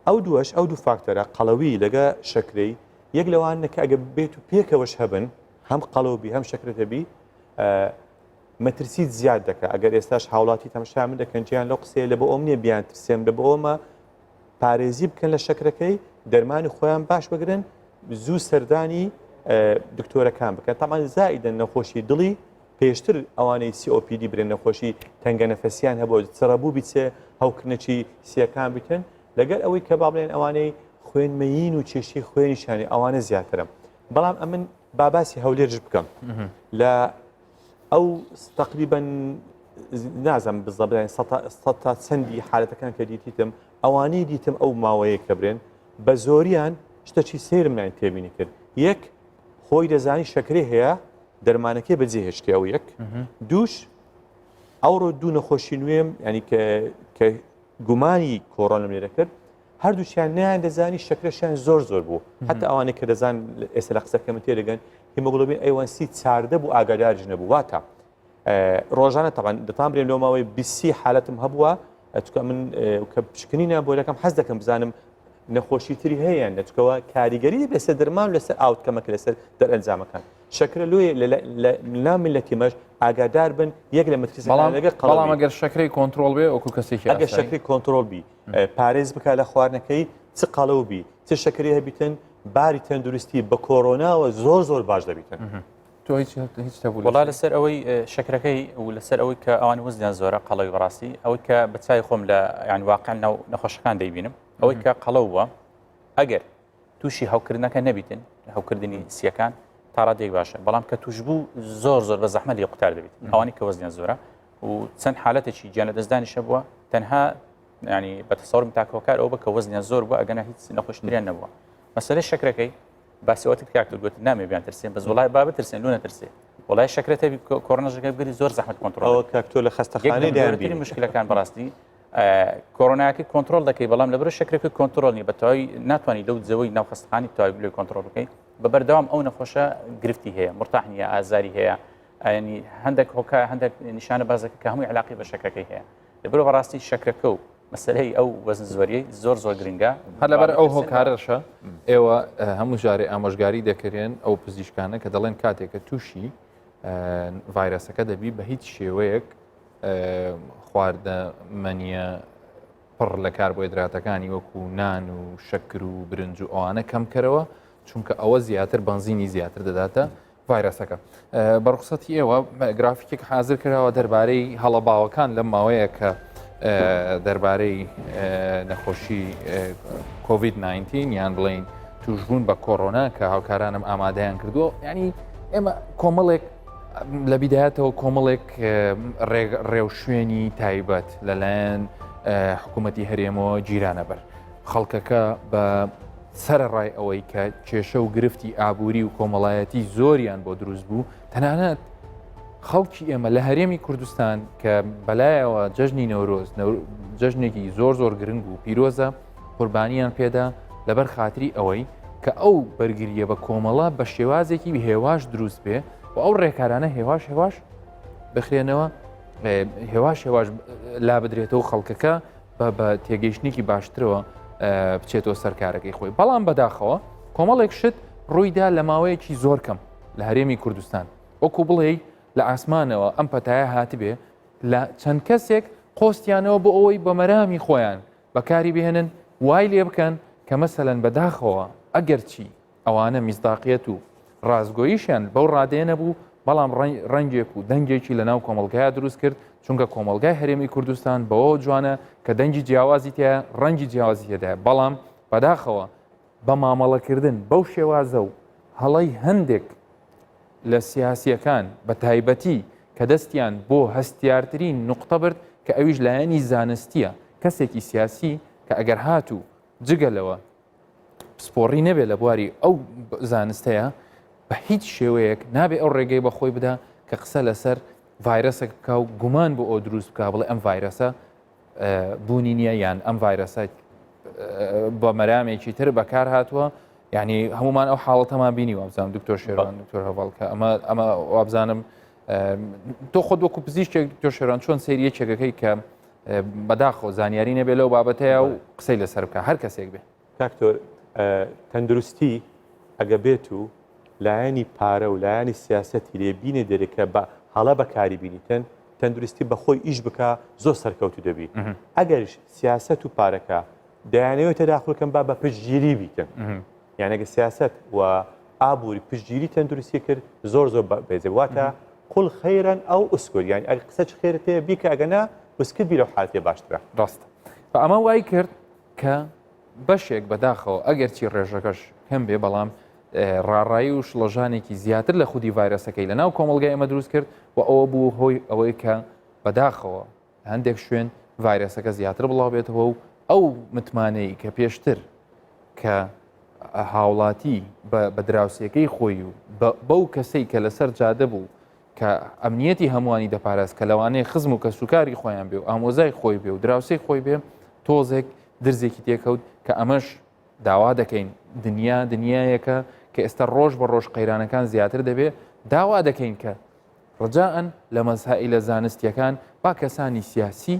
ئەو دووەش ئەو دوو فاکتەرە قەڵەوی لەگە شەکرەی یەک لەوان کە ئەگە بێت و پێکەوەش هەبن هەم قەڵەوبی هەم شەکرەتە بی مەترسیت زیاد دەکە ئەگەر ئێستاش هاوڵاتی تەمەشا من دەکەن جیان لەو قسەیە لە بۆ ئەوم نییە بیان ترسێم لە بۆ ئەومە پارێزی بکەن لە شەکرەکەی دەرمانی خۆیان باش بگرن زوو سەردانی دکتۆرەکان بکەن تامان زائیدەن نەخۆشی دڵی پێشتر ئەوانەی COPD برێن نەخۆشی تەنگە نەفەسیان هەبوو چڕەبوو بیچێ هەوکردنەکی سیەکان بکەن لەگەر ئەوەی کە با بڵێن ئەوانەی خوێنمەیین و کێشەی خوێنیشانی ئەوانە زیاترە بەڵام ئەمن با باسی هەولێرش بکەم لە ئەو تقریبا نازم بزەبێن سە تا چەندی حالەتەکان کە دیتیتم ئەوانەی دیتم ئەو ماوەیە کە برێن بە زۆریان شتەکی سەیرم ناین تێبینی کرد یەک خۆی دەزانی شەکرەی هەیە دەرمانەکەی بەجێ هێشتی ئەو یەک دووش ئەوڕۆ دوو نەخۆشی نوێم ینی کە گومانی کۆرۆنم لێ دەکرد هەردووچیان نیان دەزانی شەکرەشیان زۆر زۆر بوو حتا ئەوانەی کە دەزان ئێستا لە قسەکەم تێدەگەن هیمۆگلۆبین A1C چاردە بوو ئاگاداریش نەبوو واتە ڕۆژانە تەبان دەتان برێم لەو ماوەی بیسی حالەتم هەبووە چکە من کە پشکنینە بۆ دەکەم حەز دەکەم بزانم نەخۆشی تری هەیە نەچکەوە کاریگەری لەسەر دەرمان لەسەر outcome ەکە لەسەر دەرئەنجامەکان شەکرە لۆیە لە میلەتی مەش ئاگادار بن یەک لە مەترسی بەڵام بەڵام ئەگەر شەکرەی کۆنترۆڵ بێ وەکو کەسێکی ئەگەر شەکری کۆنترۆڵ بی پارێز بکە لە خواردنەکەی چ قەڵەو بی چ شەکری هەبیتن باری تەندروستی بە کۆرۆناوە زۆر زۆر باش دەبیتن. تۆ هیچ هیچ تەبوو وڵا لەسەر ئەوەی شەکرەکەی و لەسەر ئەوەی کە ئەوان وزنیان زۆرە قەڵەوی بەڕاستی ئەوەی کە بە چای خۆم لە یان واقع ناو نەخۆشەکان دەیبینم ئەوەی کە قەڵەو بووە ئەگەر. تووشی هەوکردنەکە نەبیتن هەوکردنی سیەکان تا ڕادەیەک باشە بەڵام کە توش بوو زۆر زۆر بە زەحمەت لێ قوتار دەبیت ئەوانی کە وەزنیان زۆرە و چەند حالەتێکی گیان لەدەستدانیشە بووە تەنها ینی بە تەسەورم تاکەوەکار ئەو بە کە وەزنیان زۆر بووە ئەگەنە هیچ نەخۆشتریان نەبووە مەسەلەی شەکرەکەی باسەوەت کاکتور گوت نامێ بیان ترسێن بەس وڵای با بترسێن لو نەترسێ وڵای شەکرە تەبی کۆرۆنەژەکە بگری زۆر زەحمت کۆنترۆڵ ئەوە کاکتۆ لە خەستەخانەی دایان مشکلەکان بەڕاستی کۆرۆناکەی کۆنترۆل دەکەی بەڵام لەبەر شەکرەکە کۆنترۆل نیە بە تەواوی ناتوانانی لەو جەوەی ناو خەستخانی تەواوی بلێ کۆنترۆل بکەی بە بەردەوام ئەو نەخۆشە گرفتی هەیە مرتاح نییە ئازاری هەیە ینی هەندێک هۆکە هەندێک نیشانە بازەکە کە هەمووی علاقی بە شەکرەکەی هەیە لەبەر بەڕاستی شەکرەکە و مەسلەی ئەو وەزن زۆریەی زۆر زۆر گرنگە هەر لەبەر ئەو هۆکارەشە ئێوە هەموو جارێ ئامۆژگاری دەکرێن ئەو پزیشکانە کە دەڵێن کاتێکە تووشی ڤایرەسەکە دەبی بە هیچ شێوەیەک خواردەمەنیە پڕ لە کاربۆهێدراتەکانی وەکو نان و شەکر و برنج و ئەوانە کەمکەرەوە چونکە ئەوە زیاتر بەنزینی زیاتر دەداتە ڤایرەسەکە. بە ڕوخسەتی ئێوە گرافیکێک حاضر کراوە دەربارەی هەڵە باوەکان لەم ماوەیە کە دەربارەی نەخۆشی کۆVید 19 یان بڵین توشبوون بە کۆرۆنا کە هاوکارانم ئامادەیان کردووە ینی ئێمە کۆمەڵێک لە بیدایەتەوە کۆمەڵێک ڕێوشوێنی تایبەت لەلایەن حکوومەتی هەرێمەوە گیرانە بەر خەڵکەکە بە سەرەڕای ئەوەی کە کێشە و گرفتی ئابووری و کۆمەڵایەتی زۆریان بۆ دروست بوو تەنانەت خەڵکی ئێمە لە هەرێمی کوردستان کە بەلایەوە جەژنی نەورۆز جەژنێکی زۆر زۆر گرنگ و پیرۆزە قوربانیان پێدا لەبەر خاتری ئەوەی کە ئەو بەرگریە بە کۆمەڵە بە شێوازێکی هێواش دروست بێ و ئەو ڕێکارانە هێواش هێواش بخرێنەوە هێواش هێواش لا بدرێتەوە خەڵکەکە بە تێگەیشتنێکی باشترەوە بچێتەوە سەرکارەکەی خۆی بەڵام بەداخەوە کۆمەڵێک شت ڕوویدا لە ماوەیەکی زۆر کەم لە هەرێمی کوردستان وەکو بڵێ لە ئاسمانەوە ئەم پەتایە هاتبێ لە چەند کەسێک قۆستیانەوە بۆ ئەوەی بە مەرامی خۆیان بەکاری بهێنن وای لێ بکەن کە مەسەلەن بەداخەوە ئەگەرچی ئەوانە میسداقیەت و ڕاستگۆییشیان بەو ڕادەیە نەبوو، بەڵام ڕەنگێک و دەنگێکی لەناو کۆمەڵگایا دروست کرد، چونکە کۆمەڵگای هەرێمی کوردستان بەوەوە جوانە کە دەنگی جیاوازی تیایە، ڕەنگی جیاوازی تێدایە، بەڵام بەداخەوە بە مامەڵەکردن بەو شێوازە و هەڵەی هەندێک لە سیاسییەکان بە تایبەتی کە دەستیان بۆ هەستیارترین نوقتە برد کە ئەویش لایەنی زانستییە، کەسێکی سیاسی کە ئەگەر هاتوو جگە لەوە پسپۆڕی نەبێت لە بواری ئەو زانستەیە بە هیچ شێوەیەک نابێ ئەو ڕێگەی بە خۆی بدا کە قسە لەسەر ڤایرەسێک بکە و گومان بۆ ئەو دروست بکە بڵێ ئەم ڤایرەسە بوونی نییە یان ئەم ڤایرەسە بە مەرامێکی تر بەکار هاتووە یعنی هەمومان ئەو حاڵەتەمان بینی وابزانم دکتۆر شێران دکتۆر هەواڵ کە ئەمە ئەمە وابزانم تۆ خۆت وەکو پزیشتێک دکتۆر شێران چۆن سەیری یەکێکەکەی کە بەداخەوە زانیاری نەبێ لەو بابەتەیە و قسەی لەسەر بکە هەر کەسێک بێ. کاکتۆر تەندروستی ئەگە بێت و لایەنی پارە و لایەنی سیاسەتی لێ بینێ دەرێ کە بە هەڵە بەکاری بینیتن تەندروستی بەخۆی ئیش بکە زۆر سەرکەوتو دەبی ئەگەریش سیاسەت و پارەکە دەیانەوێت تەداخل کەن با بە پشتگیری بیکەن یان ئەگە سیاسەت و ئابووری پشتگیری تەندروستی کرد زۆر زۆر بەێزێ واتە قل خەیرەن ئەو ئوسکر یان ئەگە قسەچ خێرت هەیە بیکە ئەگە نا ئوسکت بی لەو حالەتێ باشترە. ڕاستە ئەمە وای کرد کە بەشێک بەداخەوە ئەگەرچی ڕێژەکەش کەم بێ بەڵام ڕاڕایی و شڵەژانێکی زیاتر لە خودی ڤایرەسەکەی لە ناو کۆمەڵگای ئەمە دروست کرد و ئەوە بوو هۆی ئەوەی کە بەداخەوە هەندێک شوێن ڤایرەسەکە زیاتر بڵاو بێتەوە و ئەو متمانەی کە پێشتر کە هاوڵاتی بە دراوسێکەی خۆی و بەو کەسەی کە لەسەر جادە بوو کە ئەمنیەتی هەمووانی دەپاراست کە لەوانەیە خزم و کەسوکاری خۆیان بێ و ئامۆزای خۆی بێ و دراوسێی خۆی بێ تۆزێک درزێکی تێکەوت کە ئەمەش داوا دەکەین دنیا دنیایەکە کە ئێستا ڕۆژ بە ڕۆژ قەیرانەکان زیاتر دەبێ داوا دەکەین کە ڕجاءەن لە مەسائیلە زانستیەکان با کەسانی سیاسی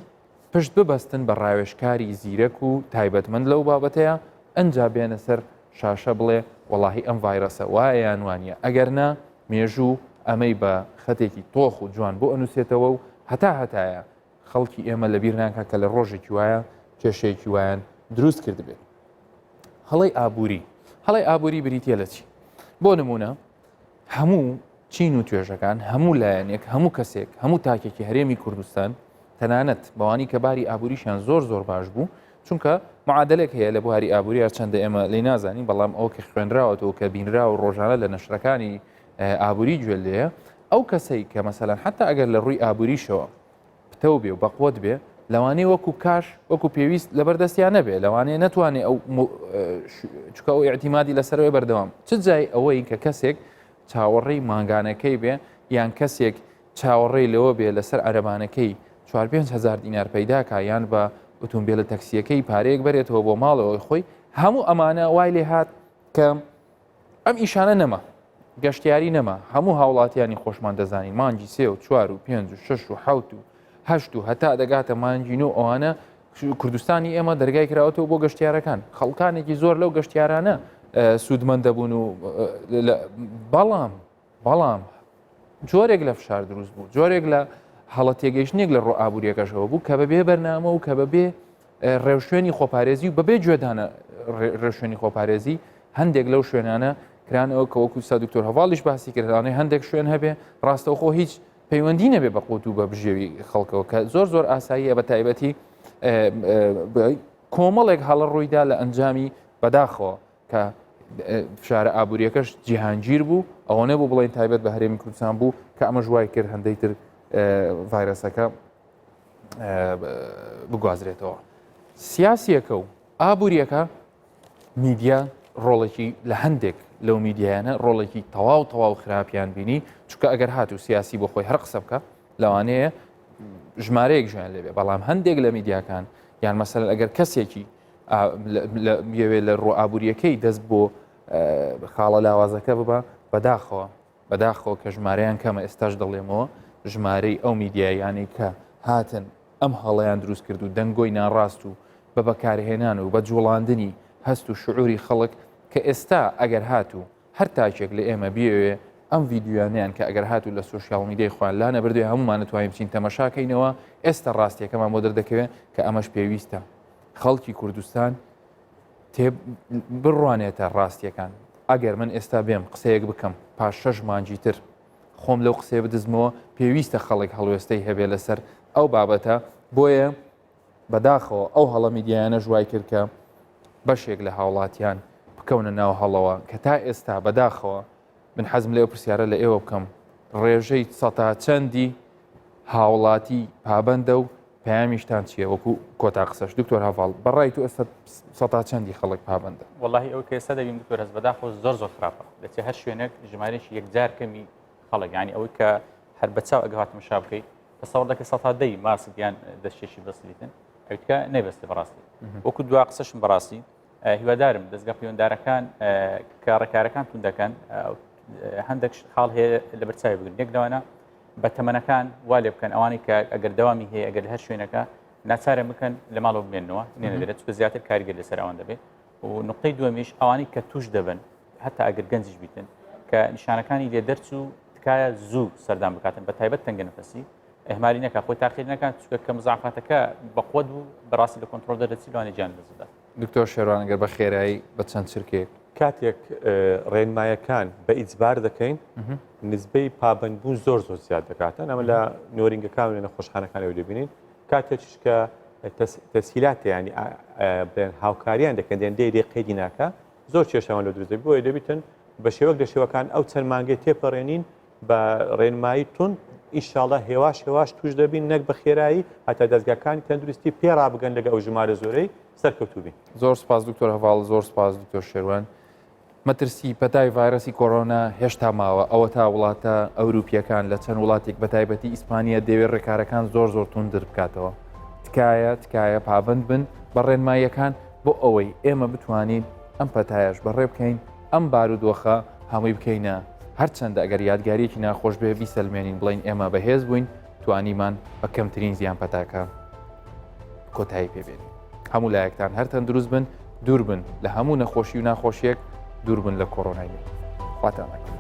پشت ببەستن بە ڕاوێژکاری زیرەک و تایبەتمەند لەو بابەتەیە ئەنجا بێنە سەر شاشە بڵێ وەڵاهی ئەم ڤایرەسە وایە یان وانیە ئەگەر نا مێژوو ئەمەی بە خەتێکی تۆخ و جوان بۆ ئەنووسێتەوە و هەتا هەتایە خەڵکی ئێمە لەبیر ناکا کە لە ڕۆژێکی وایە کێشەیەکی وایان دروست کردبێت. هەڵەی ئابووری هەڵەی ئابووری بریتە لە چی؟ بۆ نمونە هەموو چین و توێژەکان هەموو لایەنێک هەموو کەسێک هەموو تاکێکی هەرێمی کوردستان تەنانەت بەوانی کە باری ئابووریشیان زۆر زۆر باش بوو. چونکە معادلێک هەیە لە بواری ئابووری هەرچەندە ئێمە لی نازانین بەڵام ئەو کە خوێنراوەتەوە کە بینراوە ڕۆژانە لە نەشرەکانی ئابووری گوێ لێیە ئەو کەسەی کە مەسەلەن حتا ئەگەر لە ڕووی ئابووریشەوە پتەو بێ و بەقوت بێ لەوانەیە وەکو کاش وەکو پێویست لەبەر دەستیان نەبێ لەوانەیە نەتوانێ ئەو چکە ئەو اعتیمادی لەسەرەوەی بەردەوام چ جای ئەوەی کە کەسێک چاوەڕێی مانگانەکەی بێ یان کەسێک چاوەڕێی لەوە بێ لەسەر عەرەبانەکەی چوار 5 هزار دینار پەیداکا یان بە ئۆتۆمبیلە تەکسیەکەی پارەیەک بەرێتەوە بۆ ماڵەوەی خۆی هەموو ئەمانە وای لێ هات کە ئەم ئیشانە نەما گەشتیاری نەما هەموو هاوڵاتیانی خۆشمان دەزانین مانگی سێ و چوار و پێنج و شەش و حەوت و هەشت و هەتا دەگاتە مانگی نۆ ئەوانە کوردستانی ئێمە دەرگای کراوەتەوە بۆ گەشتیارەکان خەڵکانێکی زۆر لەو گەشتیارانە سوودمەند دەبوون و بەڵام بەڵام جۆرێک لە فشار دروست بوو جۆرێک لە هەڵە تێگەیشتنێک لە ڕۆ ئابوووریەکەشەوە بوو کە بەبێ بەرنامە و کە بەبێ ڕێوشوێنی خۆپارێزی و بەبێ گوێدانە ڕێوشوێنی خۆپارێزی هەندێک لەو شوێنانە کرانەوە کە وەکو سا دکتۆر هەواڵیش باسی کردانەی هەندێک شوێن هەبێ ڕاستەوخۆ هیچ پەیوەندی نەبێ بە قوت و بە بژێوی خەڵکەوە کە زۆر زۆر ئاساییە بە تایبەتی کۆمەڵێک هەڵە ڕوویدا لە ئەنجامی بەداخەوە کە فشارە ئابوووریەکەش جیهانگیر بوو ئەوە نەبوو بڵێن تایبەت بە هەرێمی کوردستان بوو کە ئەمەش وای کرد هەندەی تر ڤایرەسەکە بگوازرێتەوە سیاسیەکە و ئابوووریەکە میدیا ڕۆڵێکی لە هەندێک لەو میدیایانە ڕۆڵێکی تەواو تەواو خراپیان بینی چونکە ئەگەر هاتوو سیاسی بۆ خۆی هەر قسە بکە لەوانەیە ژمارەیەک ژیان لێبێ بەڵام هەندێک لە میدیاکان یان مەسەر ئەگەر کەسێکی یەوێ لە ڕۆ ئابوووریەکەی دەست بۆ خاڵە لاوازەکە ببە بەداخەوە بەداخەوە کە ژمارەیان کەمە ئێستاش دەڵێمەوە ژمارەی ئەو میدیایانەی کە هاتن ئەم هەڵەیان دروست کرد و دەنگۆی ناڕاست و بە بەکارهێنان و بە جوڵاندنی هەست و شعوری خەڵک کە ئێستا ئەگەر هاتوو هەر تاکێک لە ئێمە بیەوێ ئەم ڤیدیۆیانەیان کە ئەگەر هاتوو لە سۆشیال میدیای خۆیان لا نەبردوێ هەمومان نتوانین بچین تەمەشاکەینەوە ئێستا ڕاستیەکەمان بۆ دەردەکەوێت کە ئەمەش پێویستە خەڵکی کوردستان تێ بڕوانێتە ڕاستیەکان ئەگەر من ئێستا بێم قسەیەک بکەم پاش شەش مانگی تر خۆم لەو قسەیە بدزمەوە پێویستە خەڵک هەڵوێستەی هەبێ لەسەر ئەو بابەتە بۆیە بەداخەوە ئەو هەڵە میدیایانەش وای کرد کە بەشێک لە هاوڵاتیان بکەونە ناو هەڵەوە کە تا ئێستا بەداخەوە من حەزم لێ پرسیارە لە ئێوە بکەم ڕێژەی سەتا چەندی هاوڵاتی پابندە و پەیامیشتان چییە وەکو کۆتا قسەش دکتۆر هەڤاڵ بەڕای تو ئێستا سەتا چەندی خەڵک پابندە وەڵاهی ئەو کە ئێستا دەبین دکتۆر هەست بەداخەوە زۆر زۆر خراپە دەچێت هەر شوێنێک ژمارەیەکی یەکجار کەمی خەڵک یانی ئەوەی کە هەر بە چاو ئەگە هاتم شا بکەیت تەسەوڕ دەکەی سەتا دەی ماسک یان دەستکێشی بەستبیتن ئەویتکە نەیبەستێ بەڕاستی وەکو دوا قسەشم بەڕاستی هیوادارم دەستگا پەیوەندارەکان کە ڕێکارەکان تون دەکەن هەندێک خاڵ هەیە لە بەرچاوی بگرن یەک لەوانە بە تەمەنەکان وا لێ بکەن ئەوانەی کە ئەگەر دەوامی هەیە ئەگەر هەر شوێنەکە ناچارە بکەن لە ماڵەوە بمێنەوە نێنە دەرێت چونکە زیاتر کاریگەر لەسەر ئەوان دەبێت و نقطەی دووەمیش ئەوانەی کە توش دەبن هەتا ئەگەر گەنجیش بیتن کە نیشانەکانی لێ دەرچوو تکایە زوو سەردان بکاتن بە تایبەت تەنگە نەفەسی ئەهمالی نەکە خۆی تاخیر نەکات چونکە کە مزعفاتەکە بەقوت بوو بەڕاستی لە کۆنترۆل دەرەچی لەوانەیە گیان لەدەست بدات. دکتۆر شێروان گەر بە خێرایی بە چەند چرکەیەک. کاتێک ڕێنمایەکان بە ئیجبار دەکەین نسبەی پابەندبوون زۆر زۆر زیاد دەکاتن ئەمە لە نۆرینگەکان و لە نەخۆشخانەکانەوە دەبینین کاتێکیش کە تەسهیلات ینی بڵێن هاوکاریان دەکەن دێن دێ دێ قەیدی ناکە زۆر کێشەمان لە دروست دەبێت بۆیە دەبیتن بە شێوەک لە شێوەکان ئەو چەند مانگەی تێپەڕێنین بە ڕێنمایی توند ئیشاڵە هێواش هێواش توش دەبین نەک بە خێرایی هەتا دەزگاکانی تەندروستی پێ ڕابگەن لەگە ئەو ژمارە زۆرەی سەرکەوتوو بین. زۆر سپاس دکتۆر هەڤاڵ زۆر سپاس دکتۆر شێروان. مەترسی پەتای ڤایرەسی کۆرۆنا هێشتا ماوە ئەوەتا وڵاتە ئەوروپیەکان لە چەند وڵاتێک بە تایبەتی ئیسپانیا دەیەوێت ڕێکارەکان زۆر زۆر توندتر بکاتەوە تکایە تکایە پابند بن بە ڕێنماییەکان بۆ ئەوەی ئێمە بتوانین ئەم پەتایەش بەڕێ بکەین ئەم بارودۆخە هەمووی بکەینە هەرچەندە ئەگەر یادگاریەکی ناخۆش بێ بیسەلمێنین بڵین ئێمە بەهێز بووین توانیمان بە کەمترین زیان پەتاکە کۆتایی پێبێنین هەموو لایەکتان هەر تەندروست بن دوور بن لە هەموو نەخۆشی و ناخۆشیەک دوور بن لە کۆرۆنای نوێ خواتان لەگەڵ.